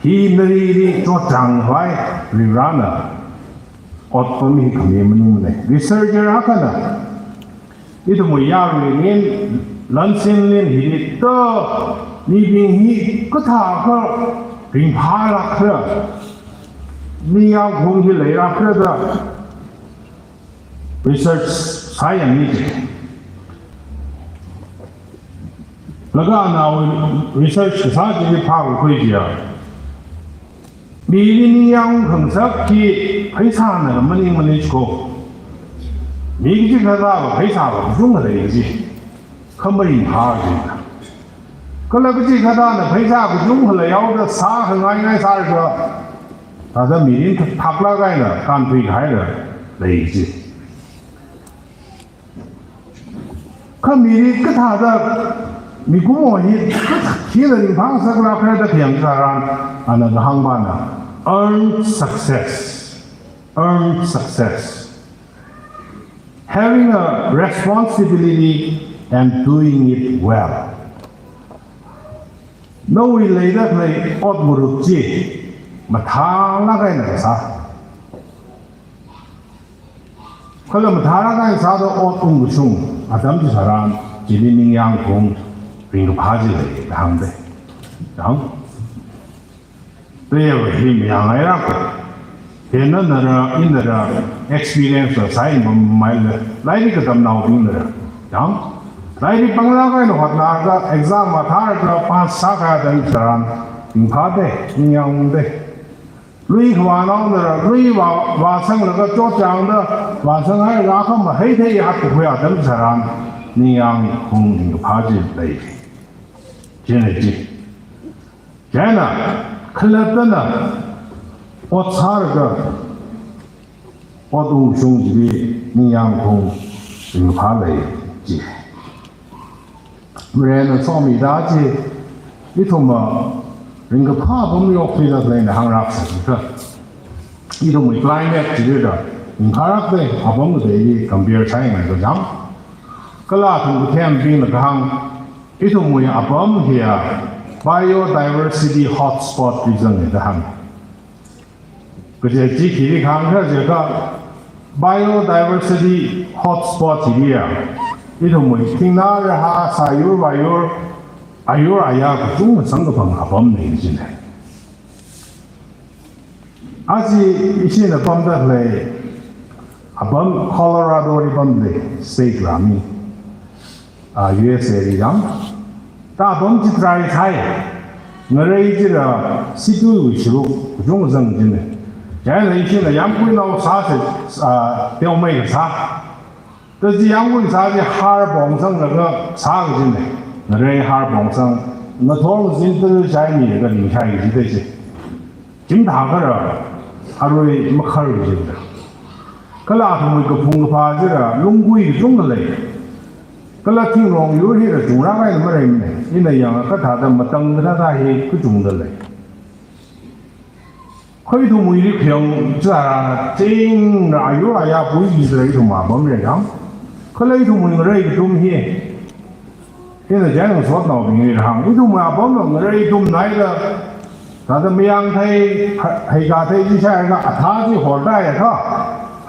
Hi narili chotchāng khavai Varivarana otpam hi khami maningmana. Researcher akhana, ithumwui yaruili, lansinli hili ta mibing hi kathākha ringphālākra, ningyāng phung hi leilākra da research sāyangni ji. Laga nawui research kasā chili phākakhui chiya, mili ningyāng khangasak hi pheisāna maningmana jiko. Mi kachikathāva pheisāva kachungkha lei ji. Kha maringphā ji. Kala kachikathāna pheisā kachungkha leihaoda sākhangaingai sālaga, thāda mirin thaklāk eina kānthuihaida lei ji. Kha mili kathāda mikumo hi, kathā hina ringphāngasaklākra da khayang tharan, ana kahāng pana, earned success. Earned success. Having a responsibility and doing it well. Nawui leida khalei ot ngarut chi mathālāk eina kasā. Kala mathālāk eina sāda ot ungkashung atam chi tharan, chili ningyāng phung ringkaphā chi lei da hāngdei. Yang? Tayeva hi mayāngailāka. Hina nara, inara, experience la sāi mamai la, lairik katamnaobing nara. Yang, lairik panglāk eina hotnālaga exam mathālaga pass sākahai atam tharan, ringphāda, ningyāng ungda. Lui khavā naonala, lui vā, vāsanglaga chotchāngda, vāsanghailaga akhama heithei hatkakhui atam tharan, ningyāng ung ringkaphā chi lei. Chieina chi. Chieina, khalattana, ot sālaga, ot ungshung chili ningyāng ung ringphā lei chi. Varena somida chi, ithumna ringkaphā apam yokkhuida khaleina hānglāksa chiakha, ithumwui climate chilila ringphālākda apam kateili compare sāngaikha chang. Kala athum kathembingna kahāng, ithumwui apam hiya biodiversity hotspot li zanga da hānga. Kaje chi khili kahāng khala jiakha, biodiversity hotspot hiliya, ithumwui thingnā rahā, sāyur vāyur, ayur aya kachungkha samkaphang apamna jina. Aja ishina pamda khalei apam Colorado li pamda lei, state la mi, ah, U S A li yang. Ta apam chi try sāi. Ngarei chila situiwui sharuk kachungkha zang jina. Chieina ishina yāmguinao sāsa, ah, teomeikha sā. Ta chi yāmgui sā chi har pongsanglaga sā kajina. Ngarei har pongsang, ngathor zin tui chai milaga ringshai kaji da chi. Chimthā khala, arui makhar kajina. Kala athumwui kaphung kaphā chila lunggui kachungkha lei. Kala thingrong yur hila chungrākahaina maleimana. Ina yangakha thāda matang kathāda hi kachungda lei. Kha ithumwuili khayang chara chingna ayur aya pui jilei ithum apam lei yang. Kala ithumwui ngarei katum hi. Ina chang sotnaobingli hāng. Ithumwui apamla ngarei tumnaida, thāda mayang thei, ha-, heikā thei chi shālaga athā chi horda jiakha,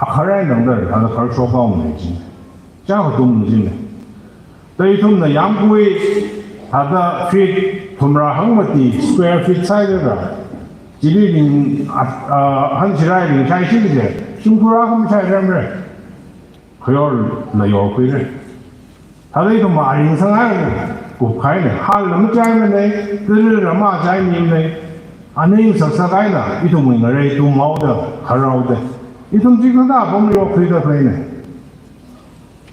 akharai nangda, thāda khar shokhaomana chi. Chang katum jina. Ta ithumna yāmgui, thāda feet thumrā hangmati, square feet sāhaida. Chili ring, a, a, hanchirai ringshai chi kaje, shimkhur akha mashairamra. Khayorla yorkhuira. Thāda ithumna aring sanghai kupkahaina, halla machaimana, tarila machaimimana, aning saksak eina, ithumwui ngarei tumhaoda, kharhaoda. Ithum chikathā apam yokkhuida khaleina.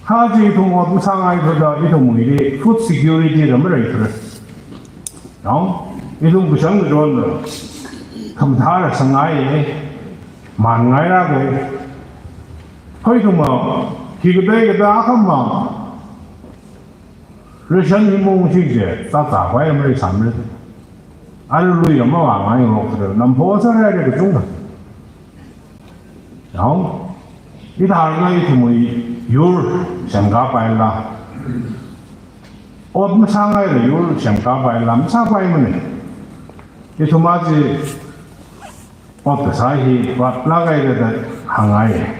Kha chi ithum ot masāngaithuda ithumwuili food security la maleithura. Nong, ithum kashang kachonla khamathāla sangngaiya, manngailāka. Hoi ithumna, khi katei kathā akhama, ration hi maungshi kaje, zāzākhavai maleisāmara. Arui luila mavāngaingarokthura, nampho sāhaira kachungkha. Yang, hithālaga ithumwui yur semkapaila. Ot masāngaila yur semkapaila, masāpaimana. Ithum aja ot kasā hi vātlāk eina da hāngngai.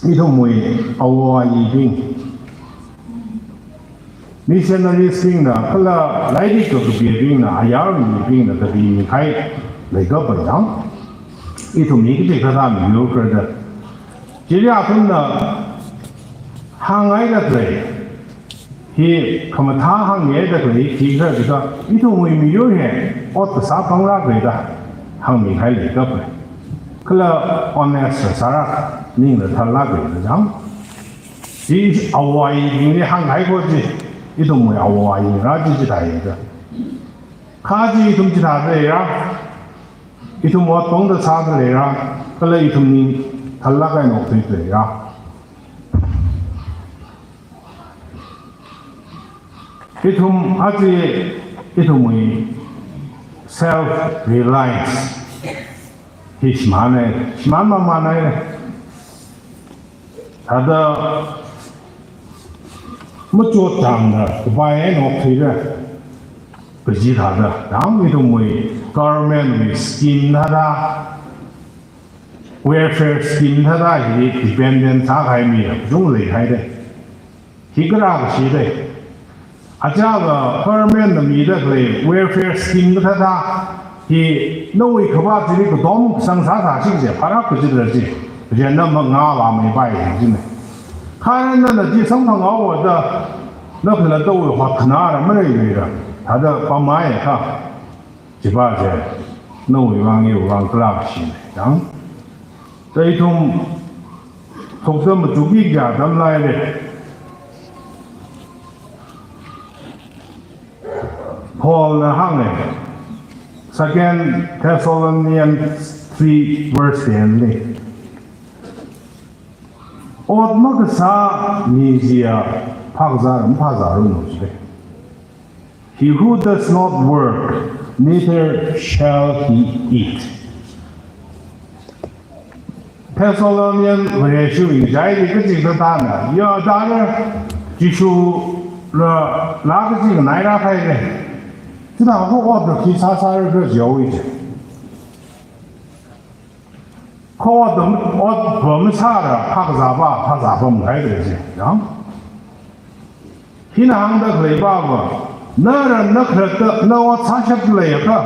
Ithumwui āwo āyibing, missionaries bingna, kala lairik kakapibingna, ayar mibingna, kapimikahai leikapa yang, ithum hi kachi kathā miyur khala da. Chili athumna hāngngaida khalei, hi khamathā hāngngaida khalei, khi khala jiakha, ithumwui miyur hi ot kasā pānglāka da hāngmikahai leikapa. Kala honest sālāk, ningla thālāka da chang. Chi āwo āyibingli hāngngai ko chi, ithumwui āwo āyingra chi chithāya da. Kha chi ithum chithāda leira, ithum ot pongda sāda leira, kala ithum ning thālāk eina okthuida leira. Ithum aja ithumwui self reliance hi shimānai, shimān mamānai. Thāda machotchāngda kapai eina okthuira kaji thāda, yang ithumwui government wui scheme thāda, welfare scheme thāda hi dependent sākahai mi kachungkha leihaida. Hi kharā kashi da. Achāva government na mida khalei welfare scheme kathāda hi nawui khavāt chili katom kasang sāsāsi kaje, pharap kachida chi. Kaje na mangā vāmeipai jina. Kha nana chi samphanghaowa da, na khalattawui hotkhanāra maleiluira, thāda pamhaiakha, chiva chi, nawui vang iwui vang kalākshina, yang. Kha ithum, thokta machukki kayā atam leira. Paulna hānga, Second Thessalonians three verse ten li, ot makasā mi chiya phākazā maphāzāranu jida. He who does not work, neither shall he eat. Thessalonian Vareshiwui ngachaili kachikathāna, ya dara, Jishula, laa kachi nganairakhaira. Chithākha ot khi sāsāra kajihaowa ji. Kha ot, ot va masāra phākazāva, phāzā pamhaira ji, yang. Hina hāngda khaleiva va, nara na khalatta, na ot sāshapda leiakha,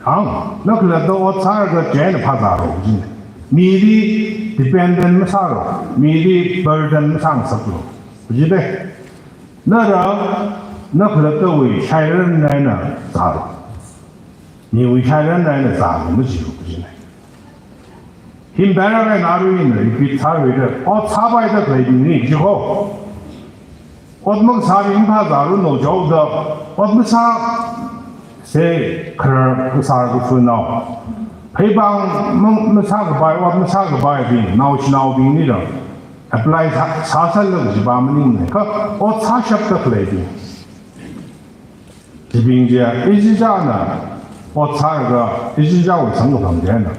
yang, na khalatta ot sālaga chieina phāzālu ji. Mili dependent masālu, mili burden masāngasaklu. Jida. Nara, na khalattawui shairan eina zālu. Miwui shairan eina zālu majilu jina. Hi matailāk eina arui ina repeat sāluira, ot sāpaida khaleibingli jiko. Ot makasābing phāzāranu jihaoda, ot masā, se kharar kasā kathunao. Pheipāng ma-, masākapai, ot masākapaibing, naoshinaobingli da apply sā, sāsālaga jiva maningmana, kha ot sāshapda khaleibing. Chibing chiya, ichichāna ot sālaga, ichichāwui samkaphang chieina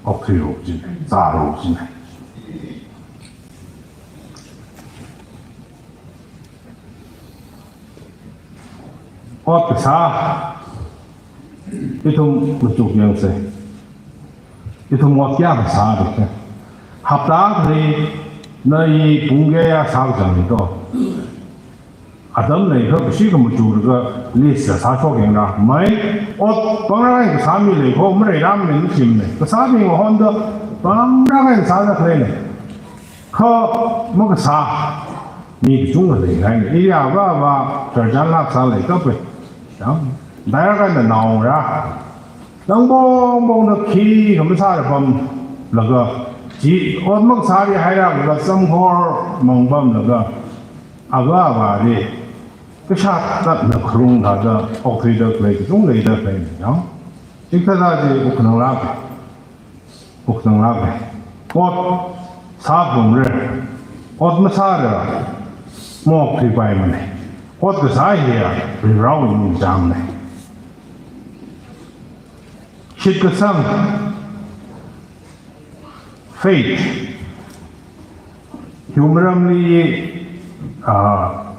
okthuilu jina, zālu jina. Ot kasā, ithum machuk yangsa. Ithum ot kayā kasāra kha. Hapta akhali na i pung kayā sākazang to. Atam leikha kashi khamachukha list sāshok yangra. Mai, ot pāngrākahai kasā mi lei kho, mareirāmana shimna. Kasābing honda pāngrākahai sāda khaleina. Kha makasā mi kachungkha leikahaina. Iya va va, charjan lak sālei kapai. Yang, dai rākahai naongarā. Nang bongbongna khi khamasāra pamlaga, chi ot makasāli hairālaga samkhor mang pamlaga, ava avāli kashat tatna kharung thāda okthuida khalei kachungkha leida khaleina, yang. Chikathā chi wukkhananglāka. Wukkhananglāka. Ot sāphalungra. Ot masāra maokthuipaimana. Ot kasā hiya Varivarāwui ningchāngna. Shitkasang, faith. Hiwui maramli, ah,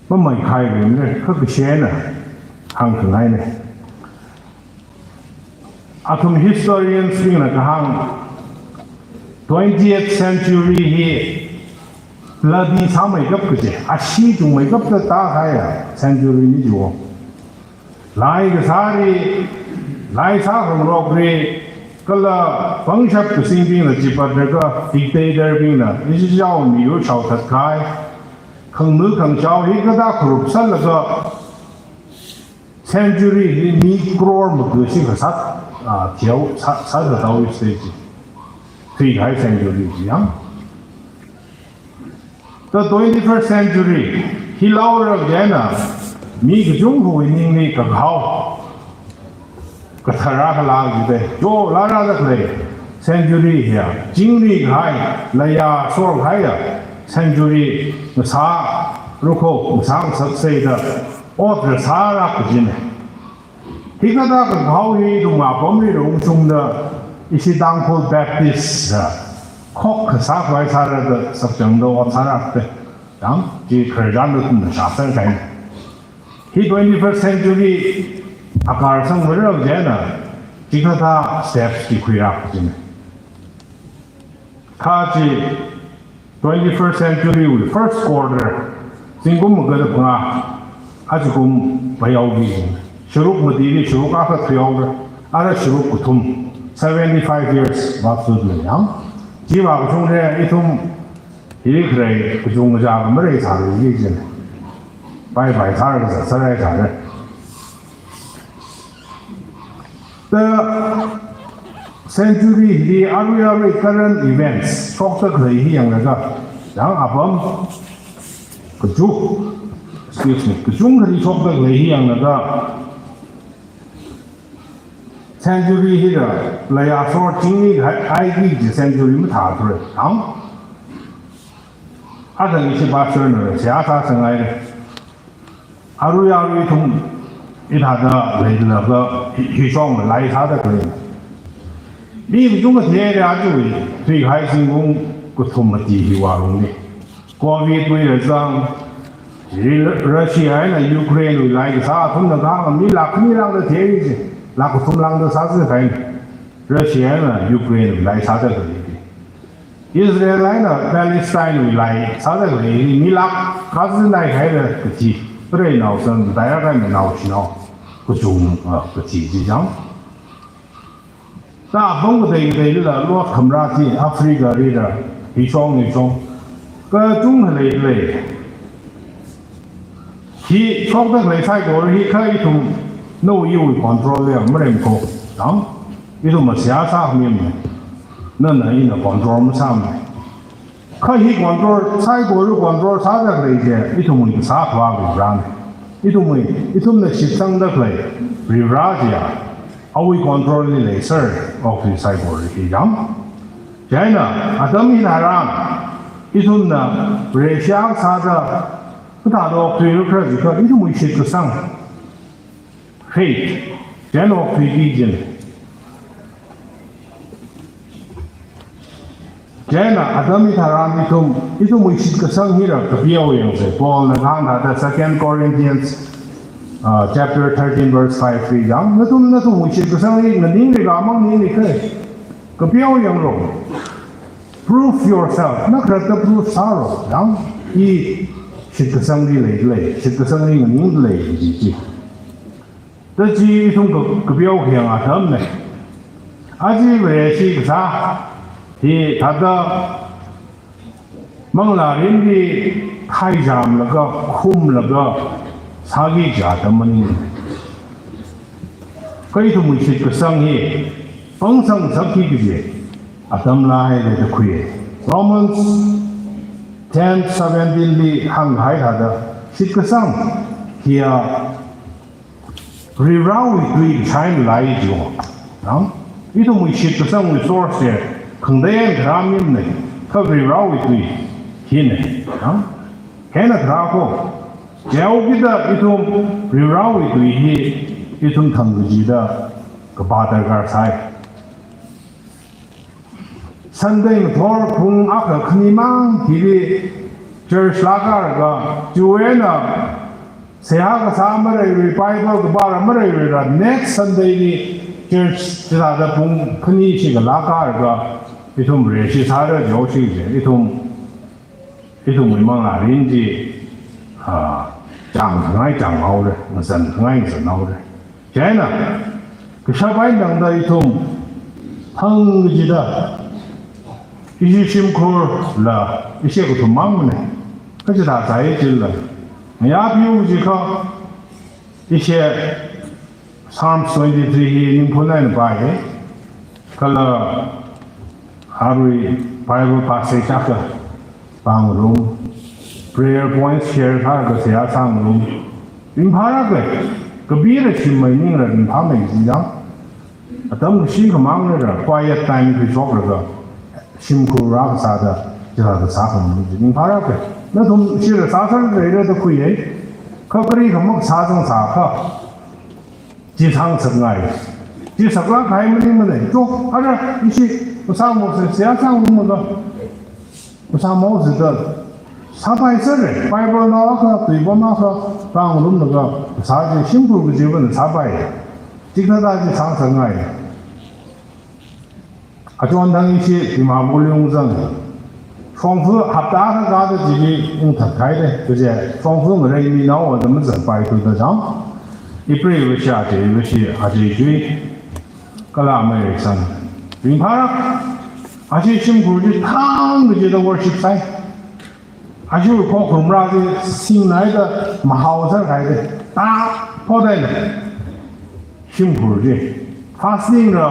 mamaikhairumra, kha kashena hāngkhangaina. Athum historians bingna kahāng, twentieth century hi bloody sāmeikap kaji, ashee chungmeikapta tākahaiya century na jiwo. Lai kasāli, lai sākhangarokli, kala pangshap kasingbingna chipatraga, dictator bingna, ichichāwui miyur shaothatkahai, khangnu khangashao hikathā kharup sālaga, century hi mi crore maga shing kasā, ah, thihaowa, sā, sāsā tau stage. Thuikahai century chi yang. The twenty-first century, hi laora chieina, mi kachungkhawui ningli kakahao kathara khala jida, jo lara da khalei century hiya, chingri kahai, laya sor kahaiya century ngasāra kho, ngasāngasaksei da, otra sāra kajina. Hikathā kakahao hi ithum apamli rongchungda, ishi Tangkhul Baptist da, khokha sākhavai sāra da, sakchangda ot sāra kajina. Yang, chi khararchan da ithumna shāsang kahaina. Hi twenty-first century akar sangmara chieina, chikathā steps chi khuira kajina. Kha chi twenty-first century wui first quarter, zingkum maga da phangā, ajakum paihaoki. Sharuk matili sharuk akha thuihaora, ara sharuk kathum, seventy-five years vāzatlu yang. Chiva kachungkha ithum Hi kharei kachungkha mareisālu jin. Pai pai sāra kasā sārai sāra. Ta century hili arui arui current events shokda khalei hi yanglaga, yang apam kachuk, excuse me, kachungkha shokda khalei hi yanglaga, century hila, laya sor chingni hai, hai ki ji century mathāthura. Ang? Athang ishi pastor na, seihā sāsangngai. Arui arui ithum, hithāda leilaga, hi, hi shong lai sāda khalei. Mi kachungkha theira aja, tui khai singkung kathum mati hi vārumli. Covid wui rāzang, Ru-, Russia eina Ukraine wui lai kasā athumna kahāng mi lakh khani lāngda thei ji, lakh kathum lāngda sāzākahai. Russia eina Ukraine wui lai sāda khalei. Israel eina Palestine wui lai sāda khalei, mi lakh kazinai kahaira kathi. Preiva naosan, daiya kahaina naoshinao kachung, ah, kathi ji chang. Ta apam katei kateila, lot khamrā chi, Africa lila, hi shong, hi shong. Kachungkha leilei. Hi shokda khalei saikora hi kha ithumna iwui control li maremko. Tam? Ithumna seihā sāmi. Nana ina control masāmi. Kha hi control, saikora control sāda khalei chi, ithumwui kasā Akhava Varivarana. Ithumwui, ithumna shitsangda khalei Varivara chiya, awui control li lei, sir, of hi saikora hi chang. Chieina, atam hitharan, ithumna Vareshi akha sāda, kathāda okthuira khala jiakha, ithumwui shitkasang. Faith. Chieina okthuiki jin. Chieina atam hitharan ithum, ithumwui shitkasang hila kapeo yangsa. Paulna kahāng thāda Second Corinthians, uh, chapter thirteen verse five li chang. Nathum, nathumwui shitkasang hi nganingli ramang ningli khalei. Kapeo yanglu. Prove yourself. Na khalatta prove sālu. Yang, i shitkasangli leilei, shitkasangli nganingda lei ji chi. Ta chi ithum ka, kapeo khayang atamna. Aja Vareshi kasā, hithāda manglā mirinli thaichāmlaga, khumlaga, sāki kaji atam maning. Kha ithumwui shitkasang hi, pangsangsakki kaji atam lāhaira da khuiya. Romans ten seventeen li hāngkahai thāda, shitkasang hiya Varivarawui tui kasā eina lei jiwo. Nang? Ithumwui shitkasangwui source chi khangatei eina kharā maningmana, kha Varivarawui tui hina. Nang? Hieina kharā ko. Chihaokida ithum Varivarawui tui hi ithum thang kachida kapā darkar sāi. Sunday ngathor pung akha khani mang hili church lākālaga, chiwui eina seihā kasā mareirui, Bible kapāla mareiruila, next Sunday li church chithāda pung khani shikha lākālaga, ithum Vareshi sāra jihaosi ji, ithum, ithumwui manglā mirin chi, ah, chāngkhangai chānghaora, ngazankangai ngazanhaora. Chieina, kashap eina tangda ithum thang kachida, ishi shimkhurla, ishi kathum mangmana, kachida zai chila, ngayā piu jiakha, ishi Psalms twenty-three hi ningphun eina pāi, kala arui Bible passage akha pāngarum, prayer points share sālaga seihā sāngarum. Ringphālāka, kapila shimmei maningla ringphāmei ji chang. Atam kashikha manglala, quiet time khuishoklaga, shimkhur rākasāda, chithāda sākhangarum ji ringphālāka. Nathum shila sāsāra da khuiya. Kha kali kha makasā zangsākha, chi sāngasakngai. Chi saklāk kahai maningmana. Cho, ara, ishi, masāmose, seihā sāngarumlaga, masāmose da sāpaisāra. Bible nao akha, tuipam akha pāngarumlaga, sā chi shimkhur kachiva̱na sāpai. Chikathāda chi sāngasakngai. Achonthang ishi Dimapurli ungzang. Shongfa hapta akha kāda chili ungthatkahaida, kaje shongfa ngarei minaoda mazangpaithuda chang. Ipreiva shi, ajeiva shi, ajei chui. Kala amei reisang. Ringphālāk, ashi shimkhur chi thang kachida worship sāi. Aja khorum rā chi singnaida mahao sākahai de. Ta pho dai na. Shimkhur chi. Fasting ra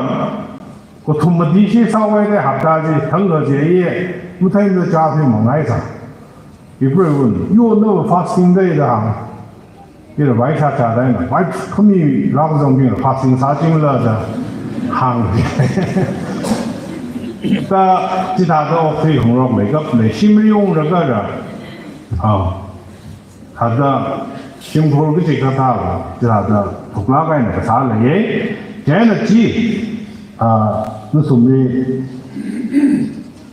kathum mati shi sāhaida hapta chi thang ga chi ye. Mathei na cha phi mangai sa. Ibrahim, yo no fasting dai da hāng. Ira vai sā cha dai na, vai khami rāzangbing fasting sāchingla da hāng. Ta, chithāda okthui hungrok leikap lei, shimli ungra kara. Ah. Thāda, shimkhur kachi kathā la, chithāda, thuklāk eina kasā leiye. Chieina chi, ah, nathumli,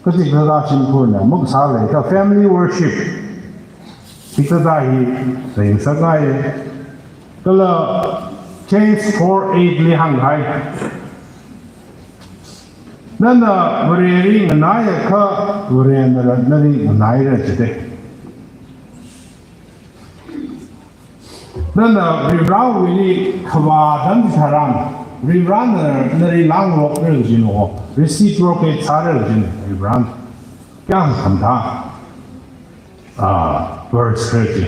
kachi kathā shimkhurna, makasā lei, ka family worship. Hikathā hi ringngasakngaiye. Kala James four eight li hānghai. Nana Vareli nganaiakha, Varena nali nganaira jide. Nana Varivarawuili khavā atam tharan, Varivarana nali langrokra jino, reciprocate sāra jino, Varivarana. Kayākha khamathā, ah, verse kharā chi.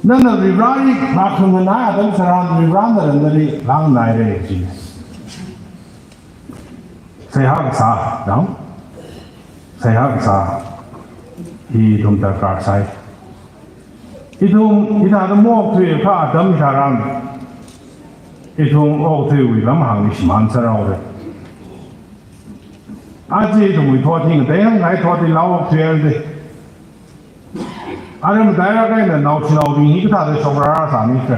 Nana Varivarali ngakhanganai atam tharan Varivarana nali langnaira chi. Seihā kasā, dang? Seihā kasā. Ithum darkar sai. Ithum, hithāda maokthuiakha atam tharan. Ithum okthuiwui lamhāng shimān sāra haora. Aja ithumwui thot hi ngateingai thot hi lao okthuihaira de. Ara matailāk eina naoshinaobing hi kathāda shokrarā sāmi kha.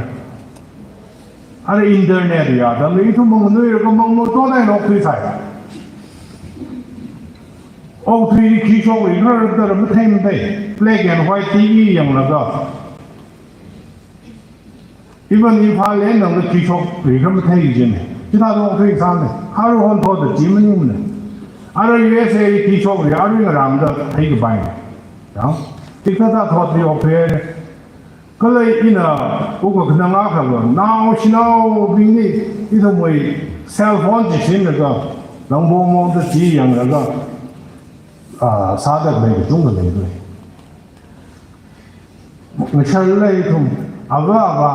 Ara internet ya, atamli ithum manganuiakha mangno thot eina okthuisai. Okthui khi shokri kha da mathei mathei. Black and white T V yanglaga. Even Imphal land nangda khi shokri kha mathei jine. Chithāda okthui sāne. Ara hon thot da chi maningmane. Ara U S A khi shokri, ara ngarāmda theikapai. Yang, chikathā thotli okthuihaira. Kala ina, uka khanang akha lo, naoshinaobingli, ithumwui cell phone chi singlaga, langpong mongda chi yanglaga, ah, sāda khalei kachungkha leidalei. Ngashālala ithum, ava ava,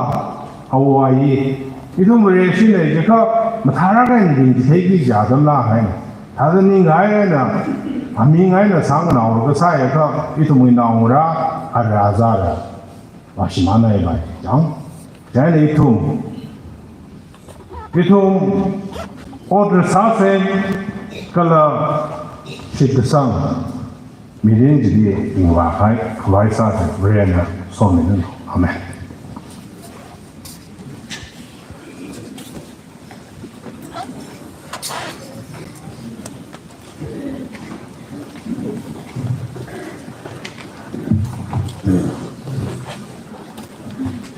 awo ayi, ithum Vareshina jiakha, mathālāk eina ringchitheiki kaji atamla hai. Thāda ningai eina, amingai eina sānganaolaga sāakha, ithumwui naongarā, ara zara. Vāshimānhaipai, yang. Chieina ithum. Ithum ot rāsāsa kala shitkasang mirin chili ringvākhavai sāsa, Varena somiranu. Amen.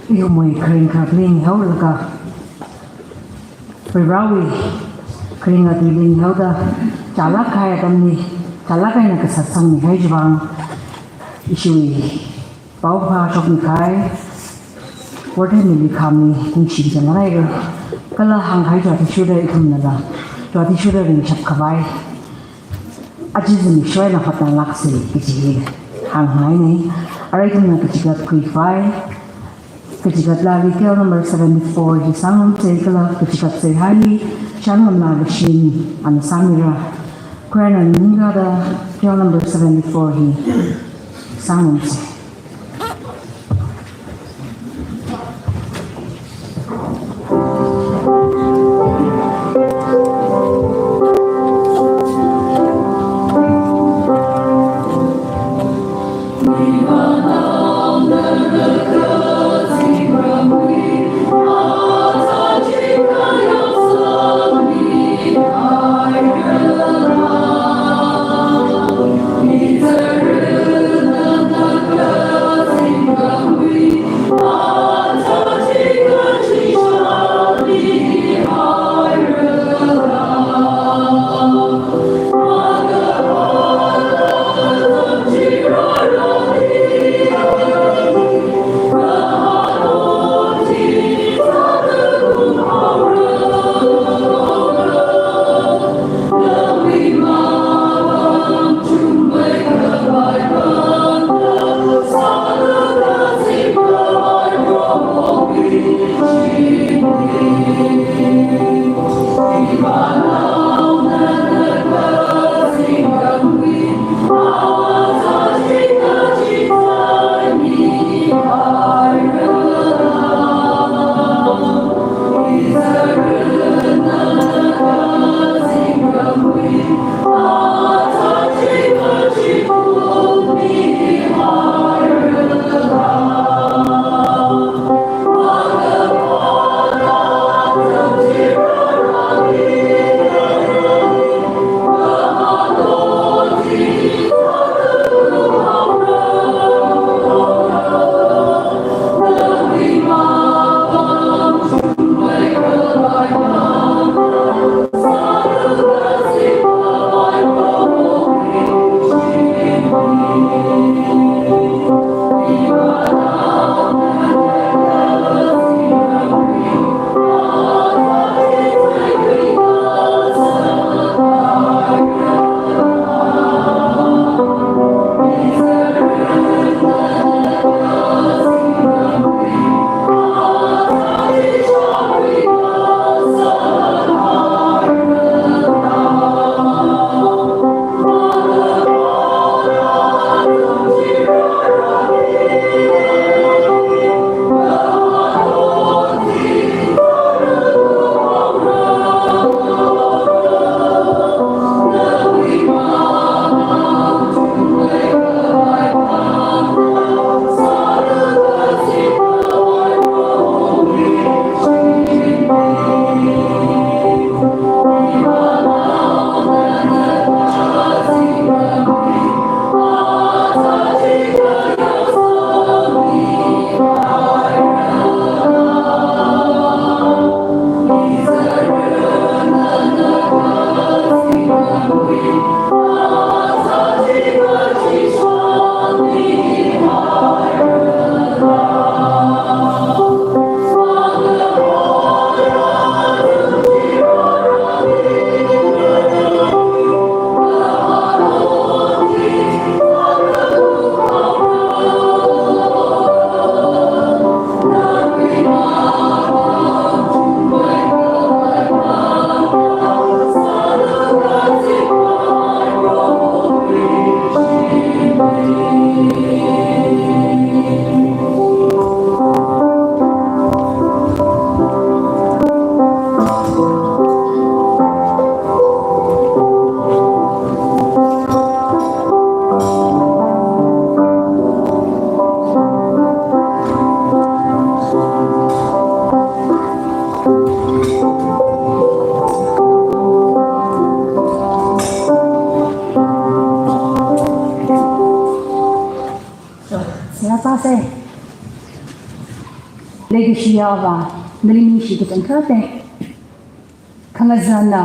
Ithumwui kharing kharakli ngahānlaga, Varivarawui kharinga tuili ngahānda, chālāk kahai atamli, chālāk eina kasā sangmihai chiwui vang, ishiwui paokaphā shokmikahai, Varena milikha mi ningshi chānglāra, kala hānghai chi athishurda ithumnala, chi athishurda ringshapkhavai. Aja zimiksho eina hotnālāksa kaji hāngngaine. Arui ithumna kachigat khuikhavai. Kachigatla K L number seventy-four hi sāngarumsa kala kachigat seihā hi Shanglam Lashin ana sāmira. Khuina ningkada K L number seventy-four hi sāngarumsa. Rāsāsa. Leikashiya Avā, nali ningshi kachangkhatta. Khangazanna,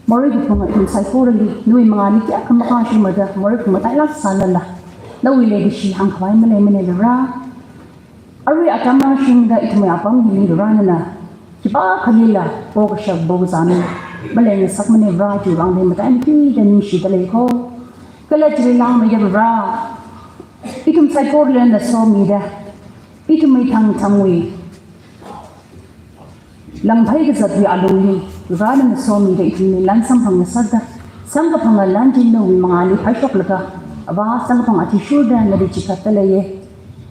morei kaphunga ithum saikorali, nawui mangāli kayākha makashungmada, morei kaphung matailāk sālala, nawui leikashi hāngkhavai maleimanei Vare. Arui atam rāshungda ithumwui apam hili Vare nana khipākhalila pokashap pokazāna maleingasakmanei Vare, chiwui vāngli mataimatuida ningshida lei kho. Kala chili langmeida Vare, ithum saikorali nana somida, ithumwui thangthangwui langphei kazatwui alungli Vare nana somida ithumli lan samphang ngasakda, samkaphanga lan chi nawui mangāli phaishoklaga, Avā samkaphang athishurda nali chikatda leiya.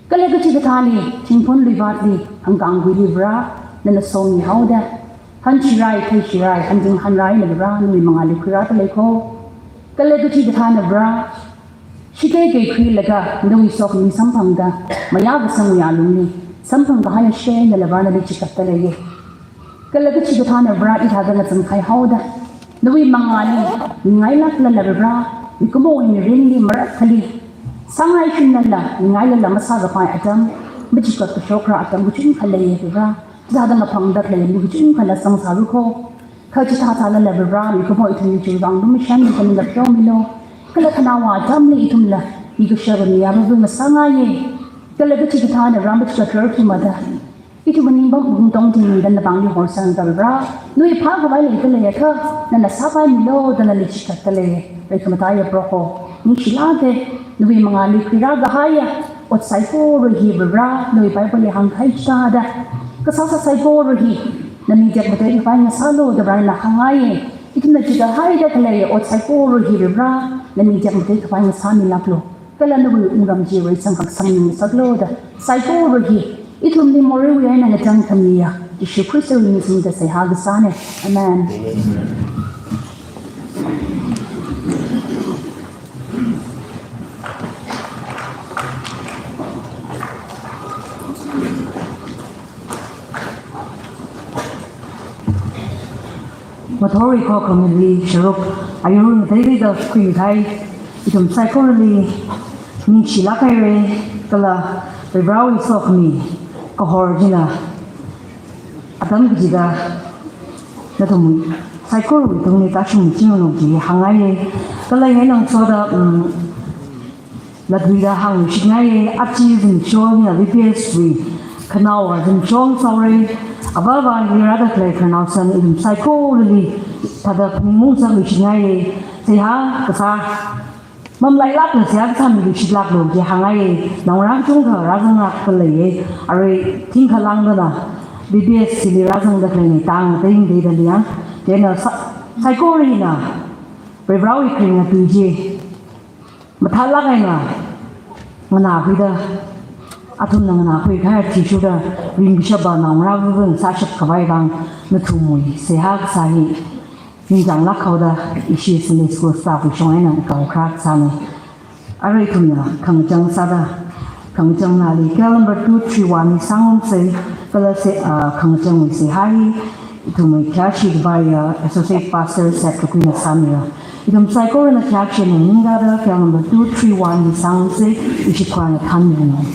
Kala kachikathāli, thingphun luivātli, hangkāngwuili Vare nana somihaoda, hanshirai, theishirai, hanjing hanraina Vare nawui mangāli khuirāda lei kho. Kala kachikathāna Vare, shiteikei khuilaga nawui sokhami samphangda, mayākasangwui alungli samphang kahai shiteinala Vare nali chikatda leiya. Kala kachikathāna Vare hithāda ngachangkhaihaoda, nawui mangāli mingailāklala Vare, mikumowui mirinli marakhali sāngaishunlala mingailala masākapai atam, machikat kashokra atam kachungkha leiya Vare. Chithāda ngaphangda khalei mi kachungkhala zangsāra kho. Kha chithāthālala Vare, mikumo ithumli chiwui vāng lumashanli khaning kapyo milo. Kala khanaowa atamli ithumla mikashap miyāva ngasāngaiya. Kala kachikathāna Vare machikat rarthumada, ithum maningbam ungtong tingda navāngli horsangda Vare, nawui phākhavai leida leiakha nana sāpaimilo da nali chikatda leiya. Reikhamataiya Proho, ningshilāka. Nawui mangāli khuirā kahaiya ot saikora hi Vare, nawui Bible li hāngkahai chithāda, kasāsā saikora hi nana tekmateikhavai ngasālu da Varena hāngngaiya. Ithumna chikahaida khalei ot saikora hi Vare, nana tekmateikhavai ngasāmilāklu. Kala nawui wungram chi reisang kaksang mingasaklu da, saikora hi ithumli moreiwui eina ngatangkhamiya Jishu Khristawui mingli seihā kasāna. Amen. Mathorwui khokhameili sharuk ayur ngateiteida khuikahai ithum saikorali ningshilāk haira, kala Varivarāwui sokhami kahor china atam kachida nathum saikorawui tungli tāshungchingranu kaji hāngngaiya. Kala ngalang soda, um, latluida hāngshingaiya, achi zimiksho hina V B S wui khanaowa zimiksho sāhaora. Avāva hi rāda khalei khararnaosan ithum saikorali thāda phaningungsa luishingaiya. Seihā kasā mamalailākla seihā kasā miluishitlāklu kaji hāngngaiya. Naongarā kachungkha rāzanglākda leiya. Arui thingkha lāngda V B S chili rāzangda khaleina, tang teng deda liang. Chieina sa-, saikorana Varivarāwui kharinga tui chi mathālāk eina nganākhuida, athumna nganākhui kahai athishurda ringkashapa naongarā vāvā sāshap khavai vāng nathumwui seihā kasā hi ningchānglāk haoda ishi Sunday School staff wui shong eina kaokharā kasāna. Arui ithumna khangachang sāda, khangachang nali cell number two three one li sāngarumsa, kala se, ah, khangachangwui seihā hi ithumwui khayāshi khavaiya Associate Pastor Seth Kakuina sāmira. Ithum saikorana khayāshi eina ningkada cell number two three one li sāngarumsa, ishi choir na thānmiranu.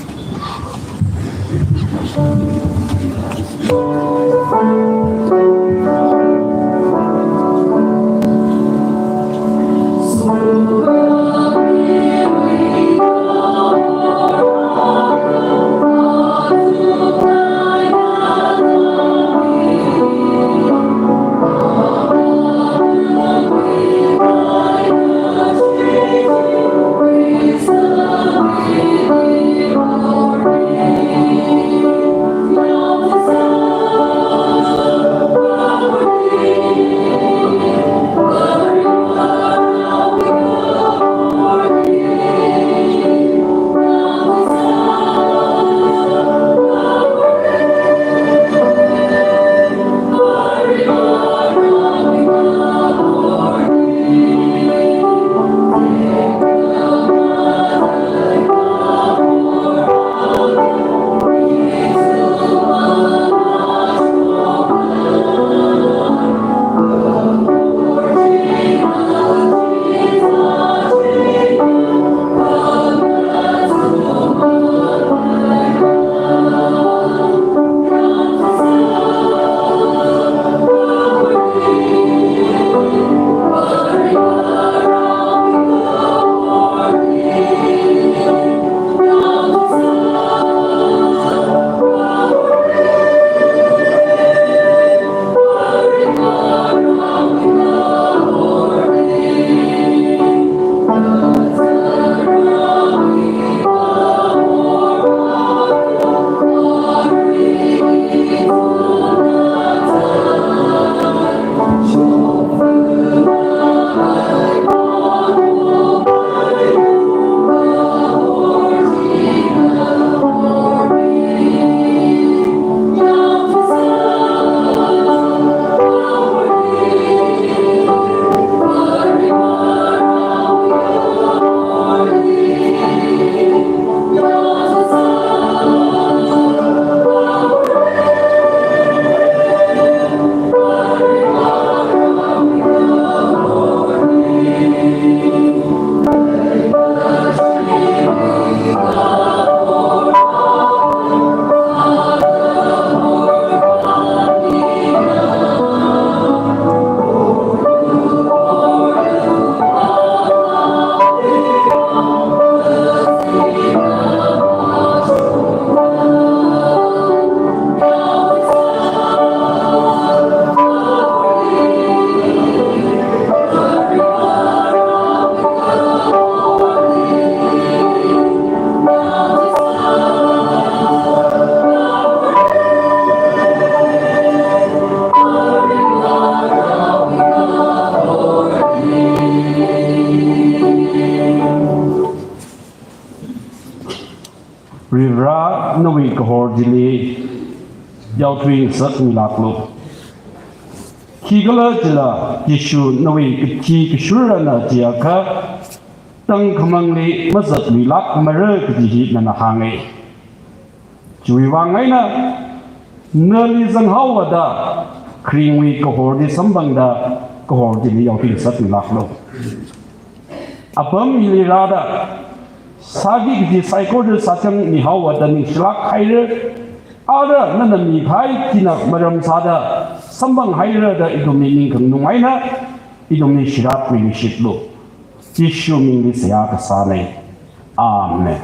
Varivara, nawui kahor chili yaothui ngasakmilāklu. Khikhalajila Jishu nawui kathi kashurana chiakha tangkhamangli mazatluilākmara kaji hi nana hānga. Chiwui vang eina nali zanghaowada kharingwui kahorli samphangda kahor chili yaothui ngasakmilāklu. Apam hili rāda sāki kaji saikora sāchangmihaowada ningshilāk haira. Ara nana mikahai china maram sāda samphang haira da ithumli ningkhanganung eina ithumli shirat miluishitlu. Jishu mingli seihā kasāna. Amen.